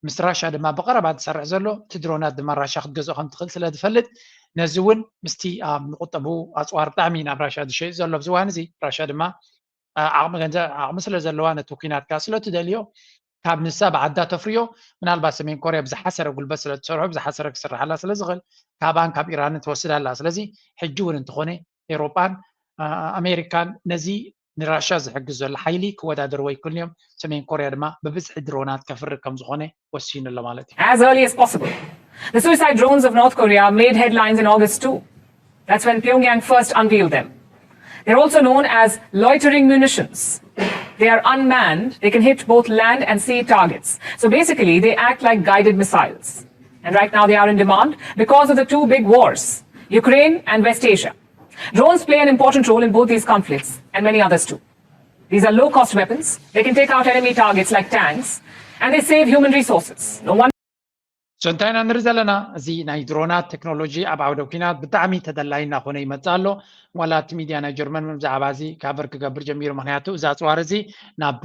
ምስ ራሻ ድማ ብቐረባ ዝሰርሕ ዘሎ እቲ ድሮናት ድማ ራሻ ክትገዝኦ ከም ትኽእል ስለ ዝፈልጥ ነዚ እውን ምስቲ ኣብ ንቁጠቡ ኣፅዋር ብጣዕሚ ናብ ራሻ ዝሸይጥ ዘሎ ኣብዚ እዋን እዚ ራሻ ድማ ዓቕሚ ገንዘብ ዓቕሚ ስለ ዘለዋ ነቲ ኩናት ከዓ ስለ ትደልዮ ካብ ንሳ ብዓዳ ተፍርዮ ምናልባት ሰሜን ኮርያ ብዝሓሰረ ጉልበት ስለ ትሰርሖ ብዝሓሰረ ክስርሓላ ስለ ዝኽእል ካባን ካብ ኢራንን ትወስድ ኣላ። ስለዚ ሕጂ እውን እንተኾነ ኤውሮጳን ኣሜሪካን ነዚ ንራሻ ዝሕግዝ ዘሎ ሓይሊ ክወዳደርዎ ኣይክእሉን እዮም። ሰሜን ኮርያ ድማ ብብዝሒ ድሮናት ከፍሪ ከም ዝኾነ ወሲኑ ኣሎ ማለት እዩ። As early as possible. The suicide drones of North Korea made headlines in August too. That's when Pyongyang first unveiled them. They're also known as loitering munitions. They are unmanned, they can hit both land and sea targets. So basically, they act like guided missiles. And right now, they are in demand because of the two big wars, Ukraine and West Asia. Drones play an important role in both these conflicts and many others too. These are low cost weapons, they can take out enemy targets like tanks, and they save human resources. No wonder. So እንታይ ኢና ንርኢ ዘለና? እዚ ናይ ድሮናት ቴክኖሎጂ ኣብ ዓውደ ኩናት ብጣዕሚ ተደላይ እናኾነ ይመፅእ ኣሎ። ዋላ እቲ ሚድያ ናይ ጀርመን ብዛዕባ እዚ ካቨር ክገብር ጀሚሩ። ምክንያቱ እዚ ኣፅዋር እዚ ናብ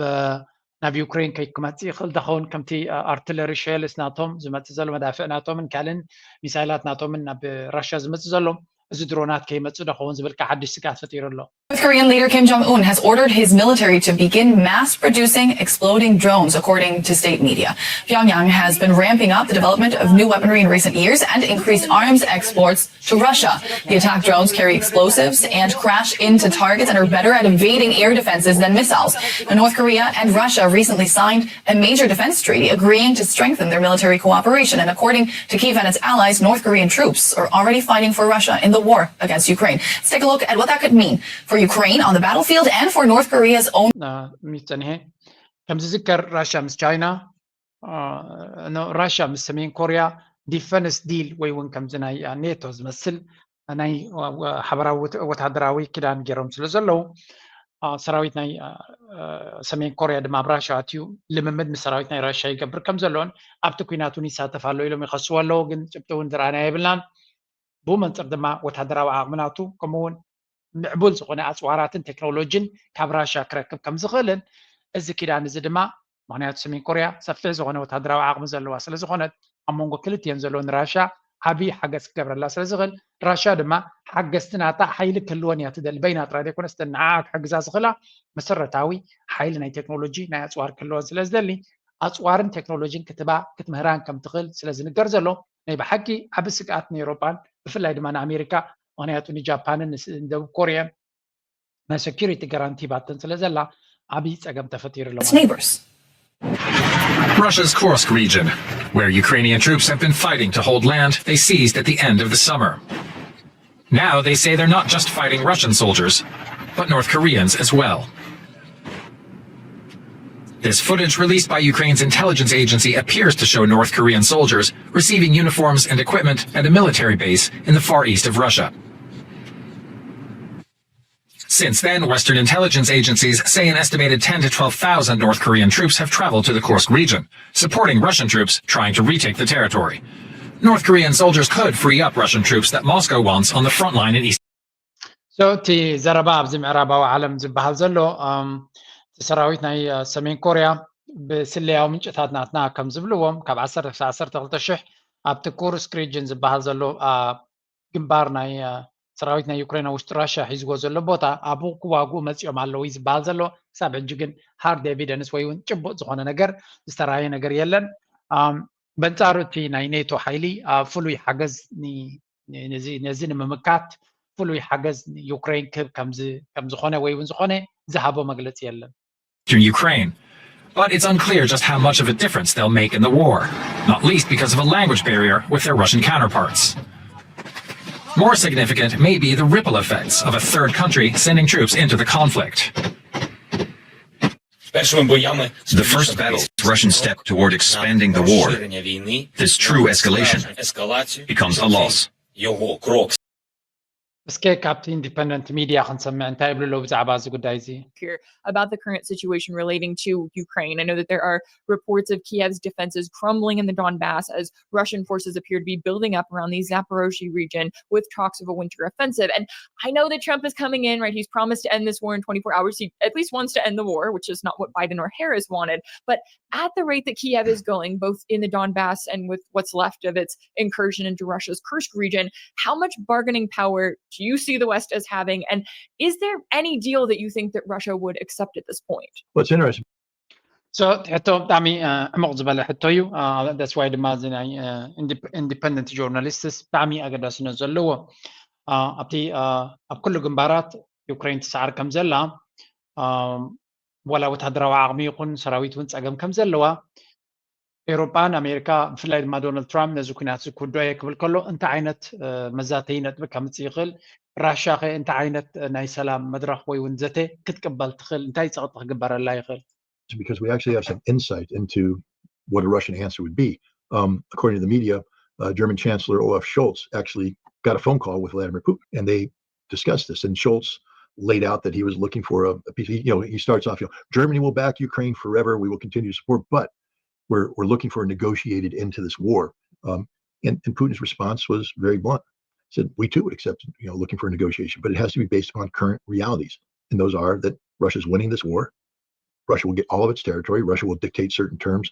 ናብ ዩክሬን ከይክመፅእ ይኽእል ዳኸውን ከምቲ ኣርትለሪ ሸልስ ናቶም ዝመፅእ ዘሎ መዳፍዕ ናቶምን ካልእን ሚሳይላት ናቶምን ናብ ራሽያ ዝመፅእ ዘሎ እዚ ድሮናት ከይመፅእ ዳኸውን ዝብል ከዓ ሓድሽ ስግኣት ፈጢሩ ኣሎ። North Korean leader Kim Jong un has ordered his military to begin mass producing exploding drones, according to state media. Pyongyang has been ramping up the development of new weaponry in recent years and increased arms exports to Russia. The attack drones carry explosives and crash into targets and are better at evading air defenses than missiles. Now, North Korea and Russia recently signed a major defense treaty agreeing to strengthen their military cooperation. And according to Kyiv and its allies, North Korean troops are already fighting for Russia in the war against Ukraine. Let's take a look at what that could mean for Ukraine on the battlefield and for North Korea's own. ሚጸንሄ ከም ዝዝከር ራሻ ምስ ቻይና፣ ራሻ ምስ ሰሜን ኮርያ ዲፈንስ ዲል ወይ እውን ከምዚ ናይ ኔቶ ዝመስል ናይ ሓበራዊ ወተሃደራዊ ክዳን ገይሮም ስለ ዘለዉ፣ ሰራዊት ናይ ሰሜን ኮርያ ድማ ኣብ ራሻ ኣትዩ ልምምድ ምስ ሰራዊት ናይ ራሻ ይገብር ከም ዘሎን ኣብቲ ኩናት እውን ይሳተፍ ኣሎ ኢሎም ይኸስዎ ኣለዉ። ግን ጭብጢ እውን ዝረኣና የብልናን። ብኡ መንፅር ድማ ወተሃደራዊ ዓቕሚ ናቱ ከምኡ እውን ምዕቡል ዝኾነ ኣፅዋራትን ቴክኖሎጂን ካብ ራሻ ክረክብ ከም ዝኽእልን እዚ ኪዳን እዚ ድማ ምክንያቱ ሰሜን ኮርያ ሰፊሕ ዝኾነ ወተሃደራዊ ዓቕሚ ዘለዋ ስለ ዝኾነት ኣብ መንጎ ክልቲኤን ዘሎ ንራሻ ዓብዪ ሓገዝ ክገብረላ ስለ ዝኽእል ራሻ ድማ ሓገዝቲ ናታ ሓይሊ ክህልወን እያ ትደሊ። በይና ጥራይ ዘይኮነስ እተን ንዓኣ ክሕግዛ ዝኽእላ መሰረታዊ ሓይሊ ናይ ቴክኖሎጂ ናይ ኣፅዋር ክህልወን ስለ ዝደሊ ኣፅዋርን ቴክኖሎጂን ክትባ ክትምህራን ከም ትኽእል ስለ ዝንገር ዘሎ ናይ ብሓቂ ዓቢ ስግኣት ንኤውሮጳን ብፍላይ ድማ ንኣሜሪካ ምክንያቱ ንጃፓንን ንደቡብ ኮርያን ናይ ሰኪሪቲ ጋራንቲ ባተን ስለ ዘላ ዓብዪ ፀገም ተፈጢሩ ኣሎ። Russia's Kursk region, where Ukrainian troops have been fighting to hold land they seized at the end of the summer. Now they say they're not just fighting Russian soldiers, but North Koreans as well. This footage released by Ukraine's intelligence agency appears to show North Korean soldiers receiving uniforms and equipment at a military base in the far east of Russia. Since then, Western intelligence agencies say an estimated ten to twelve thousand North Korean troops have traveled to the Kursk region, supporting Russian troops trying to retake the territory. North Korean soldiers could free up Russian troops that Moscow wants on the front line in east. So እቲ ዘረባ ኣብዚ ምዕራባዊ ዓለም ዝበሃል ዘሎ እቲ ሰራዊት ናይ ሰሜን ኮርያ ብስለያዊ ምንጭታት ናትና ከም ዝብልዎም ካብ ዓሰርተ ክሳብ ዓሰርተ ክልተ ሽሕ ኣብቲ ኩርስክ ሪጅን ዝበሃል ዘሎ ግንባር ናይ ሰራዊት ናይ ዩክሬን ኣብ ውሽጢ ራሽያ ሒዝዎ ዘሎ ቦታ ኣብኡ ክዋግኡ መፂኦም ኣለዉ እዩ ዝበሃል ዘሎ። ክሳብ ሕጂ ግን ሃርድ ኤቪደንስ ወይ እውን ጭቡጥ ዝኾነ ነገር ዝተረኣየ ነገር የለን። በንፃሩ እቲ ናይ ኔቶ ሓይሊ ፍሉይ ሓገዝ ነዚ ንምምካት ፍሉይ ሓገዝ ንዩክሬን ክህብ ከምዝኾነ ወይ እውን ዝኾነ ዝሃቦ መግለፂ የለን። Ukraine. But it's unclear just how much of a difference they'll make in the war, not least because of a language barrier with their Russian counterparts. More significant may be the ripple effects of a third country sending troops into the conflict. The first battle, Russian step toward expanding the war. This true escalation becomes a loss. እስከ ካብቲ ኢንዲፐንደንት ሚድያ ክንሰምዕ እንታይ ይብሉ ኣለዉ ብዛዕባ እዚ ጉዳይ እዚ? About the current situation relating to Ukraine. I know that there are reports of Kiev's defenses crumbling in the Donbass as Russian forces appear to be building up around the Zaporozhye region with talks of a winter offensive. And I know that Trump is coming in, right? He's promised to end this war in twenty-four hours. He at least wants to end the war, which is not what Biden or Harris wanted. But at the rate that Kiev is going, both in the Donbass and with what's left of its incursion into Russia's Kursk region, how much bargaining power do you see the West as having? And is there any deal that you think that Russia would accept at this point? Well, it's interesting. So ሕቶ ብጣዕሚ ዕሙቕ ዝበለ ሕቶ እዩ። That's why ድማ እዚ ናይ ኢንዲፐንደንት ጆርናሊስትስ ብጣዕሚ ኣገዳስነት ዘለዎ ኣብቲ ኣብ ኩሉ ግንባራት ዩክሬን ትሰዓር ከም ዘላ ዋላ ወታደራዊ ዓቕሚ ይኹን ሰራዊት እውን ፀገም ከም ዘለዋ ኤውሮጳን ኣሜሪካ ብፍላይ ድማ ዶናልድ ትራምፕ ነዚ ኩናት እዚ ክውድኦ እየ ክብል ከሎ እንታይ ዓይነት መዛተዪ ነጥቢ ከምፅእ ይኽእል? ራሻ ኸ እንታይ ዓይነት ናይ ሰላም መድረኽ ወይ እውን ዘተ ክትቅበል ትኽእል? እንታይ ፀቕጢ ክግበረላ ይኽእል? Because we actually have some insight into what a Russian answer would be. Um, according to the media, uh, German Chancellor Olaf Scholz actually got a phone call with Vladimir Putin, and they discussed this. And Scholz laid out that he was looking for a, a peace. He, you know, he starts off, you know, Germany will back Ukraine forever. We will continue to support, but we're we're looking for a negotiated end to this war. Um, and, and Putin's response was very blunt. Said we too would accept, you know, looking for a negotiation, but it has to be based upon current realities, and those are that Russia's winning this war. Russia will get all of its territory. Russia will dictate certain terms.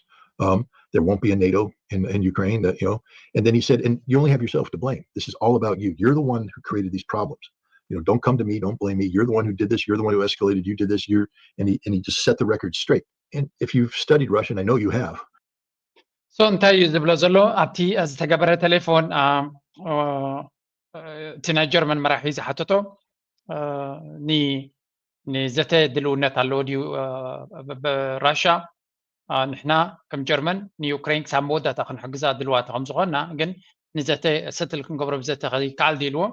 Um, there won't be a NATO in, in Ukraine. That you know, and then he said, and you only have yourself to blame. This is all about you. You're the one who created these problems. You know, don't come to me. Don't blame me. You're the one who did this. You're the one who escalated. You did this. You're and he and he just set the record straight. And if you've studied Russian, I know you have. So እንታይ እዩ ዝብሎ ዘሎ ኣብቲ ዝተገበረ ቴሌፎን እቲ ናይ ጀርመን መራሒ ዝሓተቶ ንዘተ ድልውነት ኣለዎ ድዩ ብራሻ ንሕና ከም ጀርመን ንዩክሬን ክሳብ መወዳእታ ክንሕግዛ ድልዋት ከም ዝኾንና ግን ንዘተ ሰትል ክንገብሮ ብዘተ ይከኣል ድዩ ኢልዎ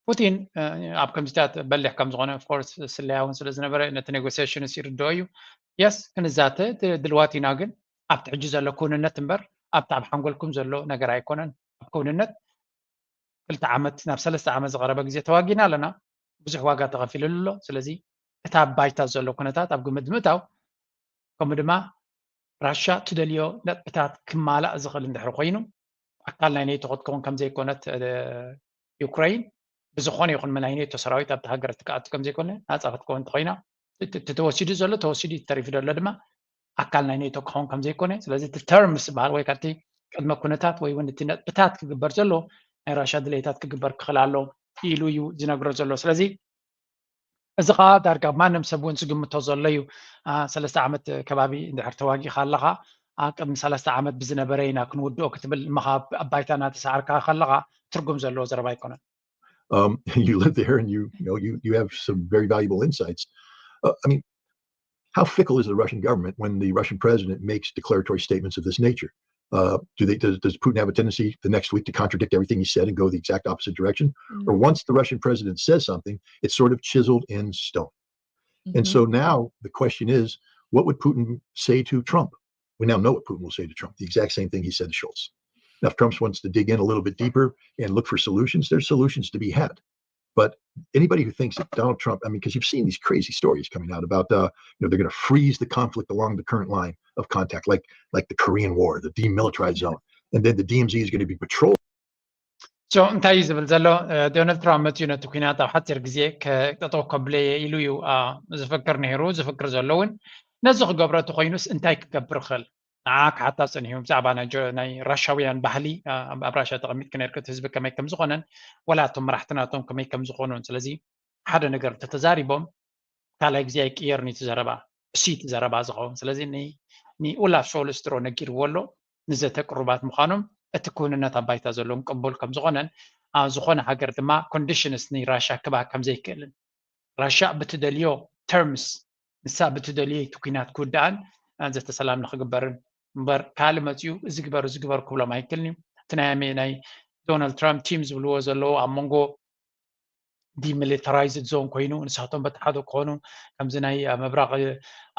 ፑቲን ኣብ ከምዚታት በሊሕ ከም ዝኾነ ኦፍኮርስ ስለያ እውን ስለ ዝነበረ ነቲ ኔጎሲሽንስ ይርድኦ እዩ የስ ክንዛተ ድልዋት ኢና፣ ግን ኣብቲ ሕጂ ዘሎ ክውንነት እምበር ኣብቲ ኣብ ሓንጎልኩም ዘሎ ነገር ኣይኮነን። ኣብ ክውንነት ክልተ ዓመት ናብ ሰለስተ ዓመት ዝቐረበ ግዜ ተዋጊና ኣለና። ብዙሕ ዋጋ ተኸፊሉሉ ኣሎ። ስለዚ እታ ባይታ ዘሎ ኩነታት ኣብ ግምት ምእታው፣ ከምኡ ድማ ራሻ ትደልዮ ነጥብታት ክማላእ ዝኽእል እንድሕር ኮይኑ፣ ኣካል ናይ ኔቶ ክትከውን ከም ዘይኮነት ዩክሬን ብዝኾነ ይኹን ናይ ኔቶ ሰራዊት ኣብቲ ሃገር ትክኣቱ ከም ዘይኮነ ናፃ ክትከውን እንተኮይና፣ እቲ ተወሲዱ ዘሎ ተወሲዱ፣ ተሪፉ ዘሎ ድማ ኣካል ናይ ኔቶ ክኸውን ከም ዘይኮነ፣ ስለዚ እቲ ተርምስ ዝበሃል ወይ ካብቲ ቅድመ ኩነታት ወይ እውን እቲ ነጥብታት ክግበር ዘሎ ናይ ራሻ ድሌታት ክግበር ክኽእል ኣሎ ኢሉ እዩ ዝነግሮ ዘሎ። ስለዚ እዚ ከዓ ዳርጋ ማንም ሰብ እውን ዝግምቶ ዘሎ እዩ። ሰለስተ ዓመት ከባቢ እንድሕር ተዋጊእካ ኣለካ፣ ቅድሚ ሰለስተ ዓመት ብዝነበረ ኢና ክንውድኦ ክትብል እምኻ ኣብ ባይታ እናተሰዓርካ ከለካ ትርጉም ዘለዎ ዘረባ ኣይኮነን። Um, you live there and you, you know, you, you have some very valuable insights. Uh, I mean, how fickle is the Russian government when the Russian president makes declaratory statements of this nature? Uh, do they, does, does Putin have a tendency the next week to contradict everything he said and go the exact opposite direction? Or once the Russian president says something, it's sort of chiseled in stone. And so now the question is, what would Putin say to Trump? We now know what Putin will say to Trump, the exact same thing he said to Schultz. Now, if Trump wants to dig in a little bit deeper and look for solutions, there's solutions to be had. But anybody who thinks that Donald Trump, I mean, because you've seen these crazy stories coming out about, uh, you know, they're going to freeze the conflict along the current line of contact, like like the Korean War, the demilitarized zone, and then the D M Z is going to be patrolled. So እንታይ እዩ ዝብል ዘሎ? ዶናልድ ትራምፕ መፅዩ ነቲ ኩናት ኣብ ሓፂር ግዜ ጠጠው ከብለየ ኢሉ እዩ ዝፍክር ነይሩ። ዝፍክር ዘሎ እውን ነዚ ክገብሮ እቲ ኮይኑስ እንታይ ክገብር ይኽእል? ንዓ ክሓታ ፀኒሑ ብዛዕባ ናይ ራሻውያን ባህሊ፣ ኣብ ራሻ ተቐሚጥክ ነርክ፣ እቲ ህዝቢ ከመይ ከም ዝኾነን ወላ እቶም መራሕቲ ናቶም ከመይ ከም ዝኾኑን። ስለዚ ሓደ ነገር እንተተዛሪቦም ካልኣይ ግዜ ኣይቅየርን እዩ እቲ ዘረባ፣ እሱ እቲ ዘረባ ዝኸውን። ስለዚ ንኡላፍ ሾልስ ድሮ ነጊርዎ ኣሎ ንዘተ ቅሩባት ምዃኖም፣ እቲ ክውንነት ኣብ ባይታ ዘለዎም ቅቡል ከም ዝኾነን ዝኾነ ሃገር ድማ ኮንዲሽንስ ንራሻ ክባ ከም ዘይክእልን፣ ራሻ ብትደልዮ ተርምስ፣ ንሳ ብትደልዮ እቲ ኩናት ክውድኣን ዘተ ሰላም ንክግበርን እምበር ካልእ መፅኡ እዚ ግበር እዚ ግበር ክብሎም ኣይክእልን እዩ። እቲ ናይ ዶናልድ ትራምፕ ቲም ዝብልዎ ዘለዉ ኣብ መንጎ ዲሚሊታራይዝድ ዞን ኮይኑ ንሳቶም በቲ ሓደ ክኾኑ፣ ከምዚ ናይ ምብራቕ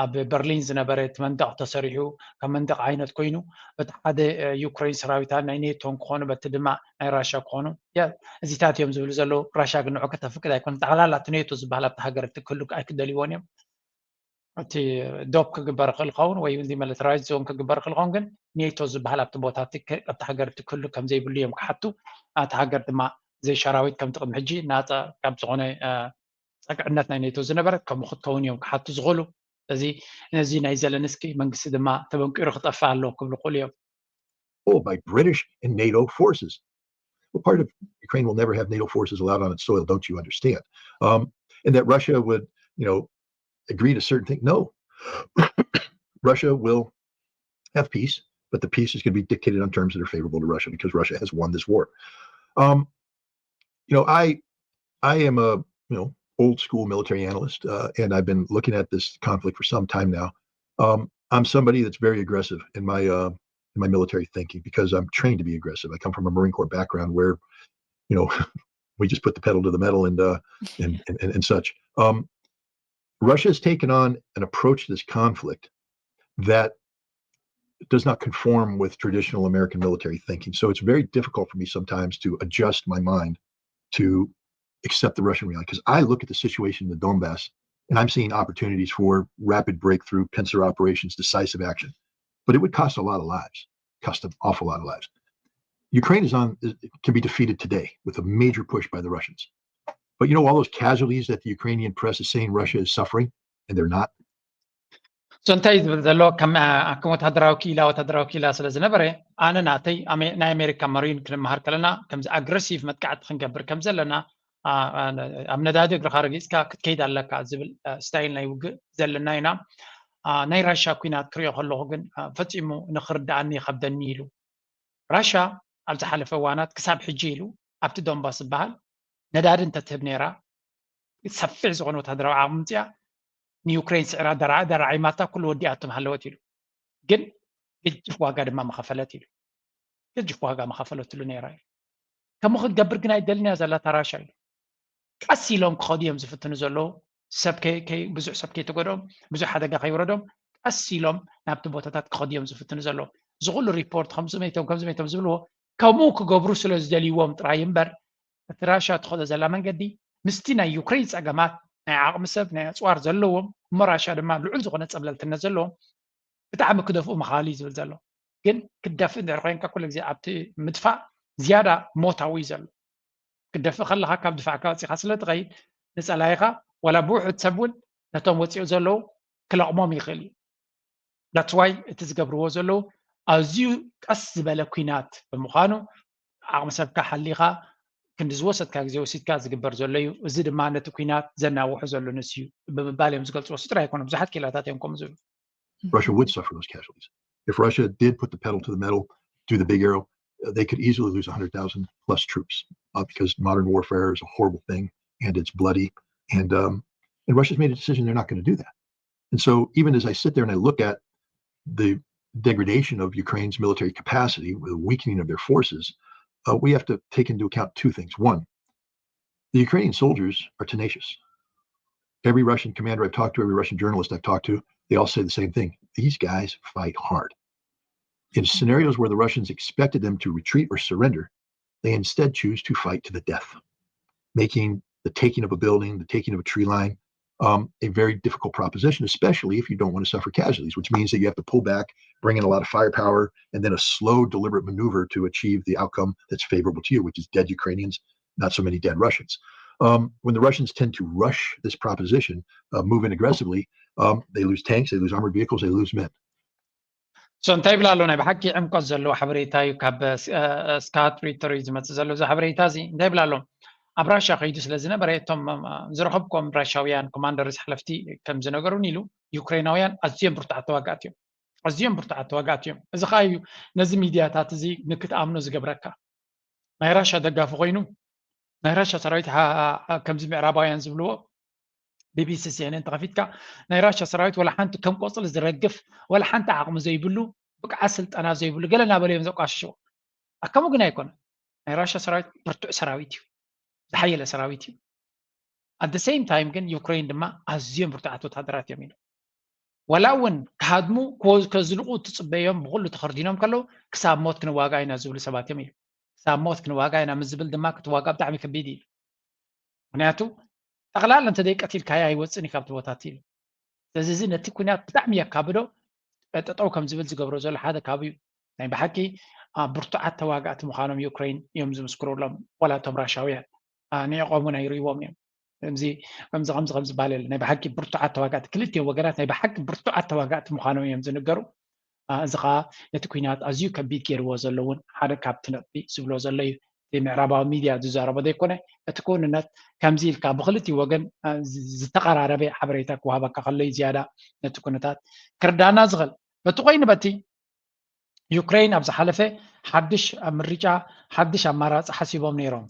ኣብ በርሊን ዝነበረ እቲ መንደቕ ተሰሪሑ ከም መንደቕ ዓይነት ኮይኑ በቲ ሓደ ዩክሬን ሰራዊታ ናይ ኔቶን ክኾኑ በቲ ድማ ናይ ራሻ ክኾኑ እዚታት እዮም ዝብሉ ዘለዉ። ራሻ ግን ንዑ ከተፍቅድ ኣይኮነ፣ ጠቕላላ እቲ ኔቶ ዝበሃል ኣብቲ ሃገር እቲ ክህሉ ኣይክደልይዎን እዮም። እቲ ዶፕ ክግበር ይኽእል ይኸውን ወይ ዲሚሊታራይዝ ዞን ክግበር ይኽእል ይኸውን፣ ግን ኔቶ ዝበሃል ኣብቲ ቦታ ኣብቲ ሃገር እቲ ክህሉ ከም ዘይብሉ እዮም ክሓቱ። እቲ ሃገር ድማ ዘይሻራዊት ከም ትቕድሚ ሕጂ ናፃ ካብ ዝኾነ ፀግዕነት ናይ ኔቶ ዝነበረት ከምኡ ክትከውን እዮም ክሓቱ ዝኽእሉ። እዚ ነዚ ናይ ዘለንስኪ መንግስቲ ድማ ተበንቂሩ ክጠፍእ ኣለዎ ክብሉ ይኽእሉ እዮም። By British and NATO forces. Well, part of Ukraine will never have NATO forces allowed on its soil, don't you understand? Um, and that Russia would, you know, agree to certain things. No. Russia will have peace, but the peace is going to be dictated on terms that are favorable to Russia because Russia has won this war. Um, you know, I I am a you know old school military analyst, uh, and I've been looking at this conflict for some time now. Um, I'm somebody that's very aggressive in my uh, in my military thinking because I'm trained to be aggressive. I come from a Marine Corps background where, you know, we just put the pedal to the metal and uh, and, and and such. Um, Russia has taken on an approach to this conflict that does not conform with traditional American military thinking. So it's very difficult for me sometimes to adjust my mind to accept the Russian reality because I look at the situation in the Donbass and I'm seeing opportunities for rapid breakthrough, pincer operations, decisive action. But it would cost a lot of lives, cost an awful lot of lives. Ukraine is on can be defeated today with a major push by the Russians. But you know all those casualties that the Ukrainian press is saying Russia is suffering, and they're not. So እንታይ ዝብል ዘሎ ከም ከም ወታደራዊ ክኢላ ወታደራዊ ክኢላ ስለ ዝነበረ ኣነ ናተይ ናይ ኣሜሪካ መሪን ክንመሃር ከለና ከምዚ ኣግረሲቭ መጥቃዕቲ ክንገብር ከም ዘለና ኣብ ነዳዲ እግርኻ ረጊፅካ ክትከይድ ኣለካ ዝብል ስታይል ናይ ውግእ ዘለና ኢና። ናይ ራሻ ኩናት ክሪኦ ከለኹ ግን ፈፂሙ ንክርድኣኒ ይኸብደኒ ኢሉ። ራሻ ኣብ ዝሓለፈ እዋናት ክሳብ ሕጂ ኢሉ ኣብቲ ዶንባስ ዝበሃል ነዳዲ እንተትህብ ነይራ ሰፊሕ ዝኾነ ወታደራዊ ዓቕሚ ምፅያ ንዩክሬን ስዕራ ደራዓ ደራዓ ይማታ ኩሉ ወዲኣቶ ምሃለወት ኢሉ። ግን ገጅፍ ዋጋ ድማ መኸፈለት ኢሉ። ገጅፍ ዋጋ መኸፈለትሉ ነይራ ኢሉ። ከምኡ ክትገብር ግን ኣይደልን እያ ዘላታ ራሻ ኢሉ። ቀስ ኢሎም ክኸዱ እዮም ዝፍትኑ ዘለዉ። ሰብ ብዙሕ ሰብ ከይተጎድኦም ብዙሕ ሓደጋ ከይወረዶም ቀስ ኢሎም ናብቲ ቦታታት ክኸዱ እዮም ዝፍትኑ ዘለዉ። እዚ ኩሉ ሪፖርት ከምዚ መይቶም ከምዚ መይቶም ዝብልዎ ከምኡ ክገብሩ ስለ ዝደልይዎም ጥራይ እምበር፣ እቲ ራሻ ትኸዶ ዘላ መንገዲ ምስቲ ናይ ዩክሬን ጸገማት፣ ናይ ዓቕሚ ሰብ፣ ናይ ኣጽዋር ዘለዎም እሞ ራሻ ድማ ልዑል ዝኾነ ጸብለልትነት ዘለዎም ብጣዕሚ ክደፍኡ ምኻል እዩ ዝብል ዘሎ። ግን ክትደፍእ እንድሕር ኮይንካ ኩሉ ግዜ ኣብቲ ምድፋእ ዝያዳ ሞታዊ እዩ ዘሎ። ክትደፍእ ከለኻ ካብ ድፋዕካ ወፂኻ ስለ ትኸይድ ንጸላኢኻ ዋላ ብውሑድ ሰብ እውን ነቶም ወፂኡ ዘለዉ ክለቕሞም ይኽእል እዩ። That's why እቲ ዝገብርዎ ዘለዉ ኣዝዩ ቀስ ዝበለ ኲናት ብምዃኑ ዓቕሚ ሰብካ ሓሊኻ ክንዲ ዝወሰድካ ግዜ ወሲድካ ዝግበር ዘሎ እዩ። እዚ ድማ ነቲ ኲናት ዘናውሑ ዘሎ ንሱ እዩ ብምባል እዮም ዝገልፅዎ። እሱ ጥራይ ኣይኮነ፣ ብዙሓት ኪላታት እዮም ከምኡ ዝብሉ። Russia would suffer those casualties. If Russia did put the pedal to the metal, do the big arrow, uh, they could easily lose one hundred thousand plus troops uh, because modern warfare is a horrible thing and it's bloody. And, um, and Russia's made a decision they're not going to do that. And so even as I sit there and I look at the degradation of Ukraine's military capacity, the weakening of their forces, uh, we have to take into account two things. One, the Ukrainian soldiers are tenacious. Every Russian commander I've talked to, every Russian journalist I've talked to, they all say the same thing. These guys fight hard. In scenarios where the Russians expected them to retreat or surrender, they instead choose to fight to the death, making the taking of a building, the taking of a tree line, um, a very difficult proposition, especially if you don't want to suffer casualties, which means that you have to pull back, bring in a lot of firepower, and then a slow, deliberate maneuver to achieve the outcome that's favorable to you, which is dead Ukrainians, not so many dead Russians. Um, when the Russians tend to rush this proposition, uh, move in aggressively, um, they lose tanks, they lose armored vehicles, they lose men. So እንታይ ይብላ ኣሎ? ናይ ብሓቂ ዕምቆት ዘለዎ ሓበሬታ እዩ ካብ ስካት ሪተር እዩ ዝመፅእ ዘሎ እዚ ሓበሬታ እዚ። እንታይ ይብላ ኣሎ? ኣብ ራሻ ከይዱ ስለ ዝነበረ እቶም ዝረኸብኮም ራሻውያን ኮማንደርስ ሓለፍቲ ከም ዝነገሩን ኢሉ ዩክሬናውያን ኣዝዮም ብርቱዓት ተዋጋእቲ እዮም። ኣዝዮም ብርቱዓት ተዋጋእቲ እዮም። እዚ ከዓ እዩ ነዚ ሚድያታት እዚ ንክትኣምኖ ዝገብረካ። ናይ ራሻ ደጋፊ ኮይኑ ናይ ራሻ ሰራዊት ከምዚ ምዕራባውያን ዝብልዎ ቢቢሲ ሲኤንኤን ተኸፊትካ ናይ ራሻ ሰራዊት ወላ ሓንቲ ከም ቆፅሊ ዝረግፍ ወላ ሓንቲ ዓቕሚ ዘይብሉ ብቅዓት ስልጠና ዘይብሉ ገለ እናበሉ እዮም ዘቋሽሽዎ። ኣከሙ ግን ኣይኮነ። ናይ ራሻ ሰራዊት ብርቱዕ ሰራዊት እዩ፣ ዝሓየለ ሰራዊት እዩ። ኣደ ሴም ታይም ግን ዩክሬን ድማ ኣዝዮም ብርቱዓት ወታደራት እዮም ኢሉ። ወላ እውን ክሃድሙ ከዝልቑ ትፅበዮም ብኩሉ ተኸርዲኖም ከለዉ ክሳብ ሞት ክንዋጋ ኢና ዝብሉ ሰባት እዮም ኢሉ። ክሳብ ሞት ክንዋጋ ኢና ምስ ዝብል ድማ ክትዋጋ ብጣዕሚ ከቢድ እዩ። ምክንያቱ ጠቕላላ እንተ ዘይቀቲልካዮ ኣይወፅን እዩ ካብቲ ቦታ እቲ ኢሉ። ስለዚ እዚ ነቲ ኩናት ብጣዕሚ የካብዶ ጠጠው ከም ዝብል ዝገብሮ ዘሎ ሓደ ካብ እዩ። ናይ ብሓቂ ብርቱዓት ተዋጋእቲ ምዃኖም ዩክሬን እዮም ዝምስክሩሎም። ዋላ እቶም ራሻውያን ንዕቆም እውን ኣይርእይዎም እዮም። ከምዚ ከምዚ ከምዚ ከም ዝበሃል የለ ናይ ብሓቂ ብርቱዓት ተዋጋእቲ ክልቲኦም ወገናት ናይ ብሓቂ ብርቱዓት ተዋጋእቲ ምዃኖም እዮም ዝንገሩ። እዚ ከዓ ነቲ ኩናት ኣዝዩ ከቢድ ገይርዎ ዘሎ እውን ሓደ ካብቲ ነጥቢ ዝብሎ ዘሎ እዩ። እቲ ምዕራባዊ ሚድያ ዝዛረቦ ዘይኮነ እቲ ክውንነት ከምዚ ኢልካ ብክልቲኡ ወገን ዝተቐራረበ ሓበሬታ ክወሃበካ ከሎ እዩ ዝያዳ ነቲ ኩነታት ክርዳና ዝኽእል። በቲ ኮይኑ በቲ ዩክሬን ኣብ ዝሓለፈ ሓድሽ ምርጫ ሓድሽ ኣማራፂ ሓሲቦም ነይሮም።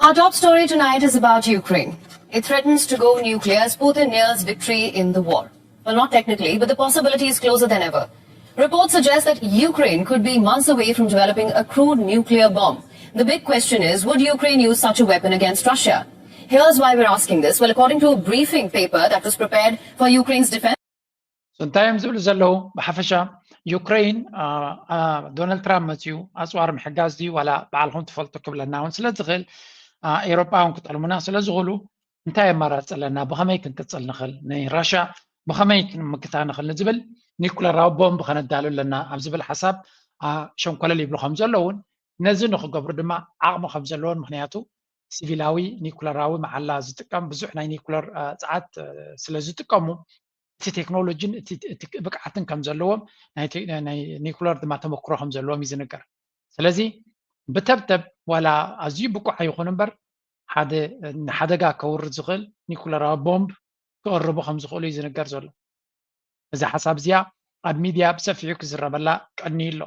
Our top story tonight is about Ukraine. It threatens to go nuclear as Putin nears victory in the war. Well, not technically, but the possibility is closer than ever. Reports suggest that Ukraine could be months away from developing a crude nuclear bomb. The big question is, would Ukraine use such a weapon against Russia? Here's why we're asking this. Well, according to a briefing paper that was prepared for Ukraine's defense, እንታይ እዮም ዝብሉ ዘለዉ? ብሓፈሻ ዩክሬን ዶናልድ ትራምፕ መፅዩ ኣፅዋር ምሕጋዝ ድዩ ዋላ በዓልኹም ትፈልጡ ክብለና እውን ስለ ዝኽእል፣ ኤውሮጳ እውን ክጠልሙና ስለ ዝኽእሉ እንታይ ኣማራፂ ኣለና? ብኸመይ ክንቅፅል ንኽእል? ንራሻ ብኸመይ ክንምክታ ንኽእል ንዝብል ኒኩለራዊ ቦምብ ከነዳሉ ኣለና ኣብ ዝብል ሓሳብ ሸንኮለል ይብሉ ከም ዘለውን ነዚ ንክገብሩ ድማ ዓቕሚ ከም ዘለዎን ምክንያቱ ሲቪላዊ ኒኩለራዊ መዓላ ዝጥቀም ብዙሕ ናይ ኒኩለር ፀዓት ስለ ዝጥቀሙ እቲ ቴክኖሎጂን እቲ ብቅዓትን ከም ዘለዎም ናይ ኒኩለር ድማ ተመክሮ ከም ዘለዎም እዩ ዝንገር። ስለዚ ብተብተብ ዋላ ኣዝዩ ብቁዕ ኣይኹን እምበር ሓደ ንሓደጋ ከውርድ ዝኽእል ኒኩለራዊ ቦምብ ክቕርቡ ከም ዝኽእሉ እዩ ዝንገር ዘሎ። እዛ ሓሳብ እዚኣ ኣብ ሚድያ ብሰፊሑ ክዝረበላ ቀንዩ ኣሎ።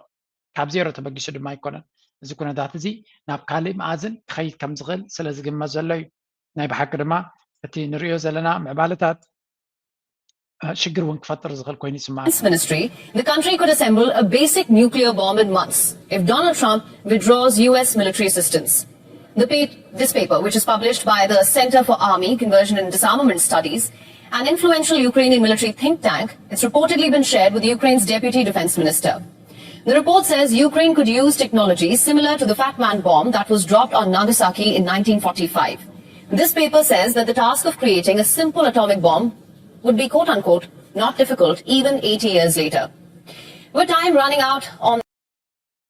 ካብ ዜሮ ተበጊሱ ድማ ኣይኮነን። እዚ ኩነታት እዚ ናብ ካልእ መኣዝን ክኸይድ ከም ዝኽእል ስለ ዝግመት ዘሎ እዩ። ናይ ብሓቂ ድማ እቲ ንሪኦ ዘለና ምዕባለታት ሽግር እውን ክፈጥር ዝኽእል ኮይኑ ይስማዕ። Defense Ministry, the country could assemble a basic nuclear bomb in months if Donald Trump withdraws U S military assistance. The pa- this paper, which is published by the Center for Army Conversion and Disarmament Studies, An influential Ukrainian military think tank, it's reportedly been shared with Ukraine's deputy defense minister. The report says Ukraine could use technology similar to the Fat Man bomb that was dropped on Nagasaki in nineteen forty-five. This paper says that the task of creating a simple atomic bomb would be, quote unquote, not difficult even eighty years later. With time running out on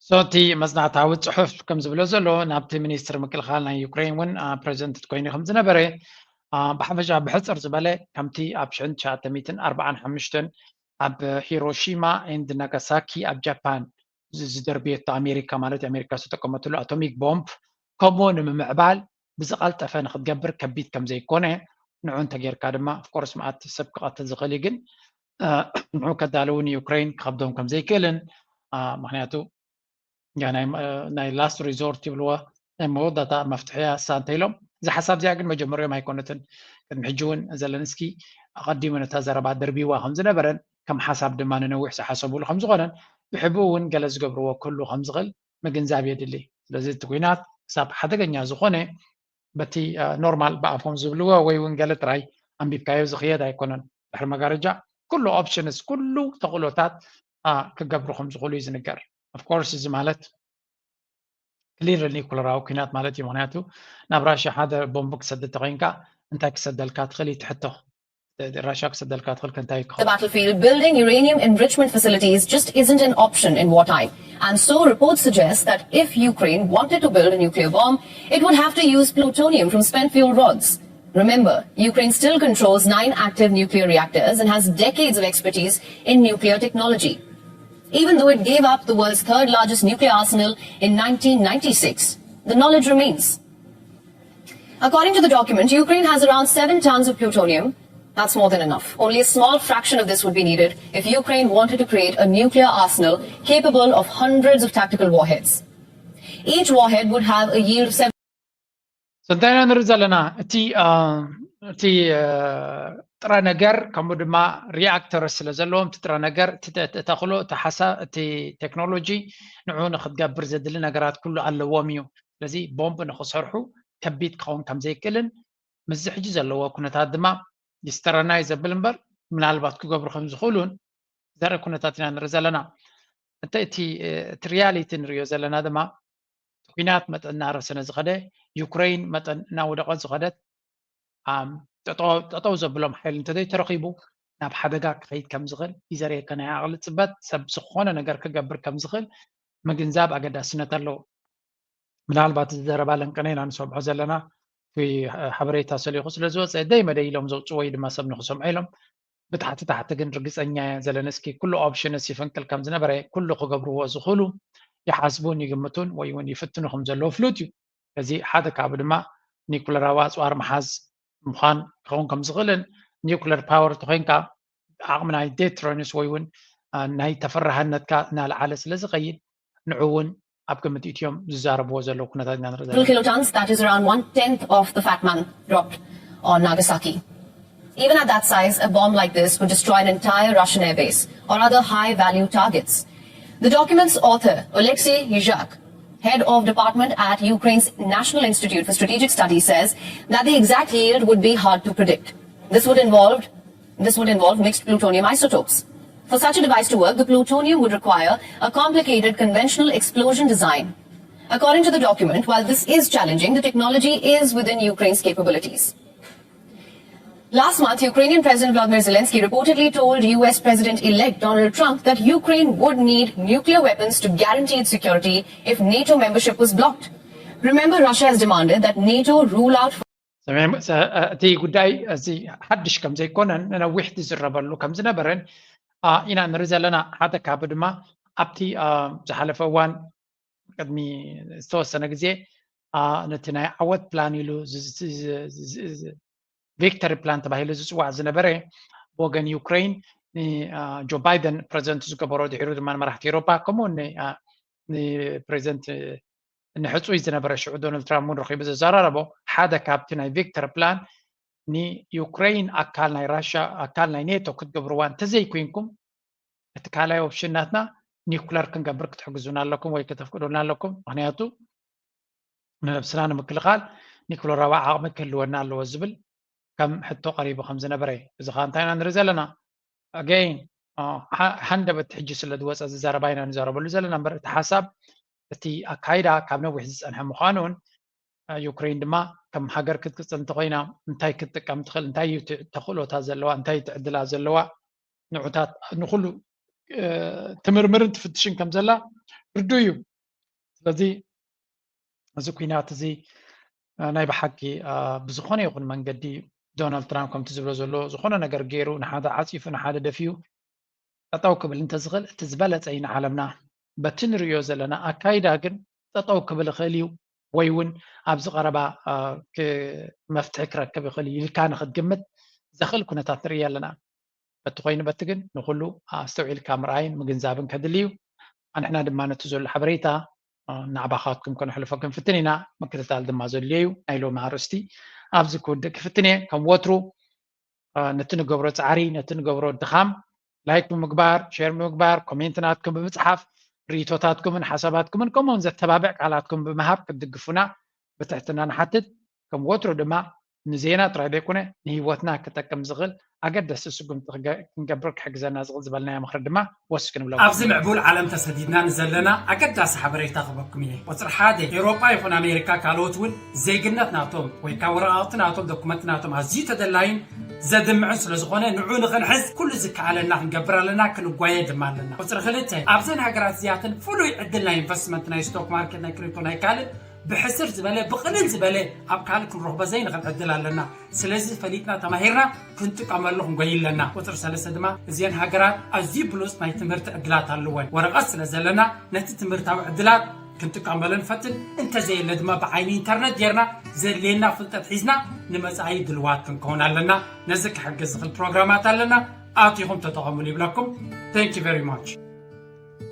So እቲ መጽናዕታዊ ጽሑፍ ከም ዝብሎ ዘሎ ናብቲ ሚኒስትር ምክልኻል ናይ ዩክሬን እውን ፕሬዚደንት ኮይኑ ከም ዝነበረ ብሓፈሻ ብሕፅር ዝበለ ከምቲ ኣብ ሽሕን ትሽዓተ ሚእትን ኣርባዓን ሓሙሽተን ኣብ ሂሮሺማ ኤንድ ናጋሳኪ ኣብ ጃፓን ዝደርብየቶ ኣሜሪካ ማለት ኣሜሪካ ዝተጠቀመትሉ ኣቶሚክ ቦምብ ከምኡ ንምምዕባል ብዝቐልጠፈ ንክትገብር ከቢድ ከም ዘይኮነ ንዑ እንተጌርካ ድማ ኦፍኮርስ መዓት ሰብ ክቐትል ዝኽእል እዩ ግን ንዑ ከዳልው ንዩክሬን ክኸብዶም ከም ዘይክእልን ምክንያቱ ናይ ላስት ሪዞርት ይብልዎ ናይ መወዳእታ መፍትሕያ እሳ እንተ ኢሎም እዚ ሓሳብ እዚኣ ግን መጀመሪኦም ኣይኮነትን ቅድሚ ሕጂ እውን ዘለንስኪ ኣቐዲሙ ነታ ዘረባ ደርቢዋ ከም ዝነበረን ከም ሓሳብ ድማ ንነዊሕ ዝሓሰብሉ ከም ዝኾነን ብሕቡ እውን ገለ ዝገብርዎ ክህሉ ከም ዝኽእል ምግንዛብ የድሊ ስለዚ እቲ ኩናት ክሳብ ሓደገኛ ዝኾነ በቲ ኖርማል ብኣፎም ዝብልዎ ወይ እውን ገለ ጥራይ ኣንቢብካዮ ዝኽየድ ኣይኮነን ድሕሪ መጋረጃ ኩሉ ኦፕሽንስ ኩሉ ተኽእሎታት ክገብሩ ከም ዝኽእሉ እዩ ዝንገር ኦፍኮርስ እዚ ማለት ክሊር ኒኩለራዊ ኩናት ማለት እዩ ምክንያቱ ናብ ራሽያ ሓደ ቦምብ ክሰድድ ተኮይንካ እንታይ ክሰደልካ ትኽእል እዩ ትሕቶ ራሽያ ክሰደልካ ትኽእል ከንታይ The battlefield, building uranium enrichment facilities just isn't an option in wartime. And so reports suggest that if Ukraine wanted to build a nuclear bomb, it would have to use plutonium from spent fuel rods. Remember, Ukraine still controls nine active nuclear reactors and has decades of expertise in nuclear technology. Even though it gave up the world's third largest nuclear arsenal in nineteen ninety-six, the knowledge remains. According to the document, Ukraine has around seven tons of plutonium. That's more than enough. Only a small fraction of this would be needed if Ukraine wanted to create a nuclear arsenal capable of hundreds of tactical warheads. Each warhead would have a yield of seven. So እንታይ ኢና ንርኢ ዘለና እቲ እቲ ጥረ ነገር ከምኡ ድማ ሪያክተር ስለ ዘለዎም እቲ ጥረ ነገር እቲ ተኽሎ እቲ ሓሳ እቲ ቴክኖሎጂ ንዑ ንክትገብር ዘድሊ ነገራት ኩሉ ኣለዎም እዩ ስለዚ ቦምብ ንክሰርሑ ከቢድ ክኸውን ከም ዘይክእልን ምስዚ ሕጂ ዘለዎ ኩነታት ድማ ይስተረናይ ዘብል እምበር ምናልባት ክገብሩ ከም ዝኽእሉን ዘርኢ ኩነታት ኢና ንርኢ ዘለና እቲ እቲ ሪያሊቲ ንሪኦ ዘለና ድማ ኩናት መጠን እናረሰነ ዝኸደ ዩክሬን መጠን እናወደቐት ዝኸደት ጠጠው ዘብሎም ሓይሊ እንተዘይተረኺቡ ናብ ሓደጋ ክኸይድ ከም ዝኽእል ይዘርእየካ ናይ ዓቕሊ ፅበት ሰብ ዝኾነ ነገር ክገብር ከም ዝኽእል ምግንዛብ ኣገዳስነት ኣለዎ ምናልባት እዚ ዘረባ ለንቅነ ኢና ንሰምዖ ዘለና ሓበሬታ ሰሊኹ ስለ ዝወፀ ደይ መደይ ኢሎም ዘውፅዎ ወይ ድማ ሰብ ንክሰምዖ ኢሎም ብታሕቲ ታሕቲ ግን ርግፀኛ እየ ዘለንስኪ ኩሉ ኦፕሽንስ ይፍንቅል ከም ዝነበረ ኩሉ ክገብርዎ ዝኽእሉ ይሓስቡን ይግምቱን ወይ እውን ይፍትኑ ከም ዘለዎ ፍሉጥ እዩ እዚ ሓደ ካብ ድማ ኒኩለራዊ ኣፅዋር ምሓዝ ምዃን ክኸውን ከም ዝኽእልን ኒኩለር ፓወር ተኮይንካ ዓቕሚ ናይ ዴትረንስ ወይ እውን ናይ ተፈራህነትካ እናለዓለ ስለ ዝኸይድ ንዑ እውን ኣብ ግምት ኢትዮም ዝዛረብዎ ዘለዉ ኩነታት ኢና ንርኢ ዘለና kilotons, that is around one tenth of the Fat Man dropped on Nagasaki. Even at that size, a bomb like this could destroy an entire Russian airbase or other high value targets. The document's author, Oleksiy Yizhak, head of department at Ukraine's National Institute for Strategic Studies, says that the exact yield would be hard to predict. This would involve this would involve mixed plutonium isotopes. For such a device to work, the plutonium would require a complicated conventional explosion design. According to the document, while this is challenging, the technology is within Ukraine's capabilities. Last month, Ukrainian President Vladimir Zelensky reportedly told U S President elect Donald Trump that Ukraine would need nuclear weapons to guarantee its security if NATO membership was blocked. Remember, Russia has demanded that NATO rule out. እቲ ጉዳይ እዚ ሓድሽ ከም ዘይኮነን ንነዊሕ ዝዝረበሉ ከም ዝነበረን ኢና ንርኢ ዘለና ሓደ ካብ ድማ ኣብቲ ዝሓለፈ እዋን ቅድሚ ዝተወሰነ ግዜ ነቲ ናይ ዓወት ፕላን ኢሉ ቪክተሪ ፕላን ተባሂሉ ዝፅዋዕ ዝነበረ ብወገን ዩክሬን ንጆ ባይደን ፕሬዚደንት ዝገበሮ ድሕሩ ድማ ንመራሕቲ ኤሮፓ ከምኡ ንፕሬዚደንት ንሕፁይ ዝነበረ ሽዑ ዶናልድ ትራምፕ እውን ረኺቡ ዘዘራረቦ ሓደ ካብቲ ናይ ቪክተር ፕላን ንዩክሬን ኣካል ናይ ራሽያ ኣካል ናይ ኔቶ ክትገብርዋ እንተዘይኮይንኩም እቲ ካልኣይ ኦፕሽን ናትና ኒኩለር ክንገብር ክትሕግዙና ኣለኩም ወይ ከተፍቅዱልና ኣለኩም ምክንያቱ ንነብስና ንምክልኻል ኒኩለራዊ ዓቕሚ ክህልወና ኣለዎ ዝብል ከም ሕቶ ቀሪቡ ከም ዝነበረ እዩ። እዚ ከዓ እንታይ ኢና ንርኢ ዘለና? ኣገይን፣ ሃንደበት ሕጂ ስለ ዝወፀ ዝዘረባ ኢና ንዘረበሉ ዘለና እምበር፣ እቲ ሓሳብ፣ እቲ ኣካይዳ ካብ ነዊሕ ዝፀንሐ ምዃኑን፣ ዩክሬን ድማ ከም ሃገር ክትቅፅል እንተኮይና እንታይ ክትጥቀም ትኽእል፣ እንታይ እዩ እቲ ተኽእሎታት ዘለዋ፣ እንታይ እዩ እቲ ዕድላት ዘለዋ፣ ንዑታት ንኩሉ ትምርምርን ትፍትሽን ከም ዘላ ርዱ እዩ። ስለዚ እዚ ኩናት እዚ ናይ ብሓቂ ብዝኾነ ይኹን መንገዲ ዶናልድ ትራምፕ ከምቲ ዝብሎ ዘሎ ዝኾነ ነገር ገይሩ ንሓደ ዓፂፉ ንሓደ ደፊኡ ጠጠው ክብል እንተዝኽእል እቲ ዝበለፀ እዩ ንዓለምና። በቲ ንሪኦ ዘለና ኣካይዳ ግን ጠጠው ክብል ይኽእል እዩ ወይ እውን ኣብዚ ቀረባ መፍትሒ ክረክብ ይኽእል እዩ ኢልካ ንክትግምት ዘኽእል ኩነታት ንርኢ ኣለና። በቲ ኮይኑ በቲ ግን ንኩሉ ኣስተውዒልካ ምርኣይን ምግንዛብን ከድሊ እዩ። ኣንሕና ድማ ነቲ ዘሎ ሓበሬታ ናዕባኻትኩም ከነሕልፎ ክንፍትን ኢና። ምክትታል ድማ ዘድልዮ እዩ። ናይ ሎሚ ኣርእስቲ ኣብዚ ክውድእ ክፍትን እየ። ከም ወትሩ ነቲ ንገብሮ ፃዕሪ፣ ነቲ ንገብሮ ድኻም ላይክ ብምግባር፣ ሼር ብምግባር፣ ኮሜንት ናትኩም ብምፅሓፍ፣ ርእይቶታትኩምን ሓሳባትኩምን ከምኡውን ዘተባብዕ ቃላትኩም ብምሃብ ክትድግፉና ብትሕትና ንሓትት። ከም ወትሩ ድማ ንዜና ጥራይ ዘይኮነ ንህይወትና ክጠቅም ዝኽእል ኣገደስቲ ስጉምቲ ክንገብር ክሕግዘና ዝኽእል ዝበልናዮ ምኽሪ ድማ ወስ ክንብሎ። ኣብዚ ምዕቡል ዓለም ተሰዲድና ንዘለና ኣገዳሲ ሓበሬታ ክበኩም እየ። ቁፅሪ ሓደ፣ ኤውሮጳ ይኹን ኣሜሪካ ካልኦት እውን ዜግነት ናቶም ወይ ከዓ ወረቓቕቲ ናቶም፣ ዶኩመንት ናቶም ኣዝዩ ተደላይን ዘድምዕን ስለ ዝኾነ ንዑ ንኽንሕዝ ኩሉ ዝከኣለና ክንገብር ኣለና፣ ክንጓየ ድማ ኣለና። ቁፅሪ ክልተ፣ ኣብዘን ሃገራት እዚኣተን ፍሉይ ዕድል ናይ ኢንቨስትመንት፣ ናይ ስቶክ ማርኬት፣ ናይ ክሪፕቶ፣ ናይ ካልእ ብሕስር ዝበለ ብቕልል ዝበለ ኣብ ካልእ ክንረኽቦ ዘይንኽእል ዕድል ኣለና። ስለዚ ፈሊጥና ተማሂርና ክንጥቀመሉ ክንጎይ ኣለና። ቁፅሪ ሰለስተ ድማ እዚአን ሃገራት ኣዝዩ ብሉፅ ናይ ትምህርቲ ዕድላት ኣለወን። ወረቐት ስለ ዘለና ነቲ ትምህርታዊ ዕድላት ክንጥቀመሉ ንፈትን፣ እንተዘየለ ድማ ብዓይኒ ኢንተርነት ጌርና ዘድልየና ፍልጠት ሒዝና ንመፃኢ ድልዋት ክንከውን ኣለና። ነዚ ክሕግዝ ዝኽእል ፕሮግራማት ኣለና፣ ኣቲኹም ተጠቐሙሉ ይብለኩም። Thank you very much።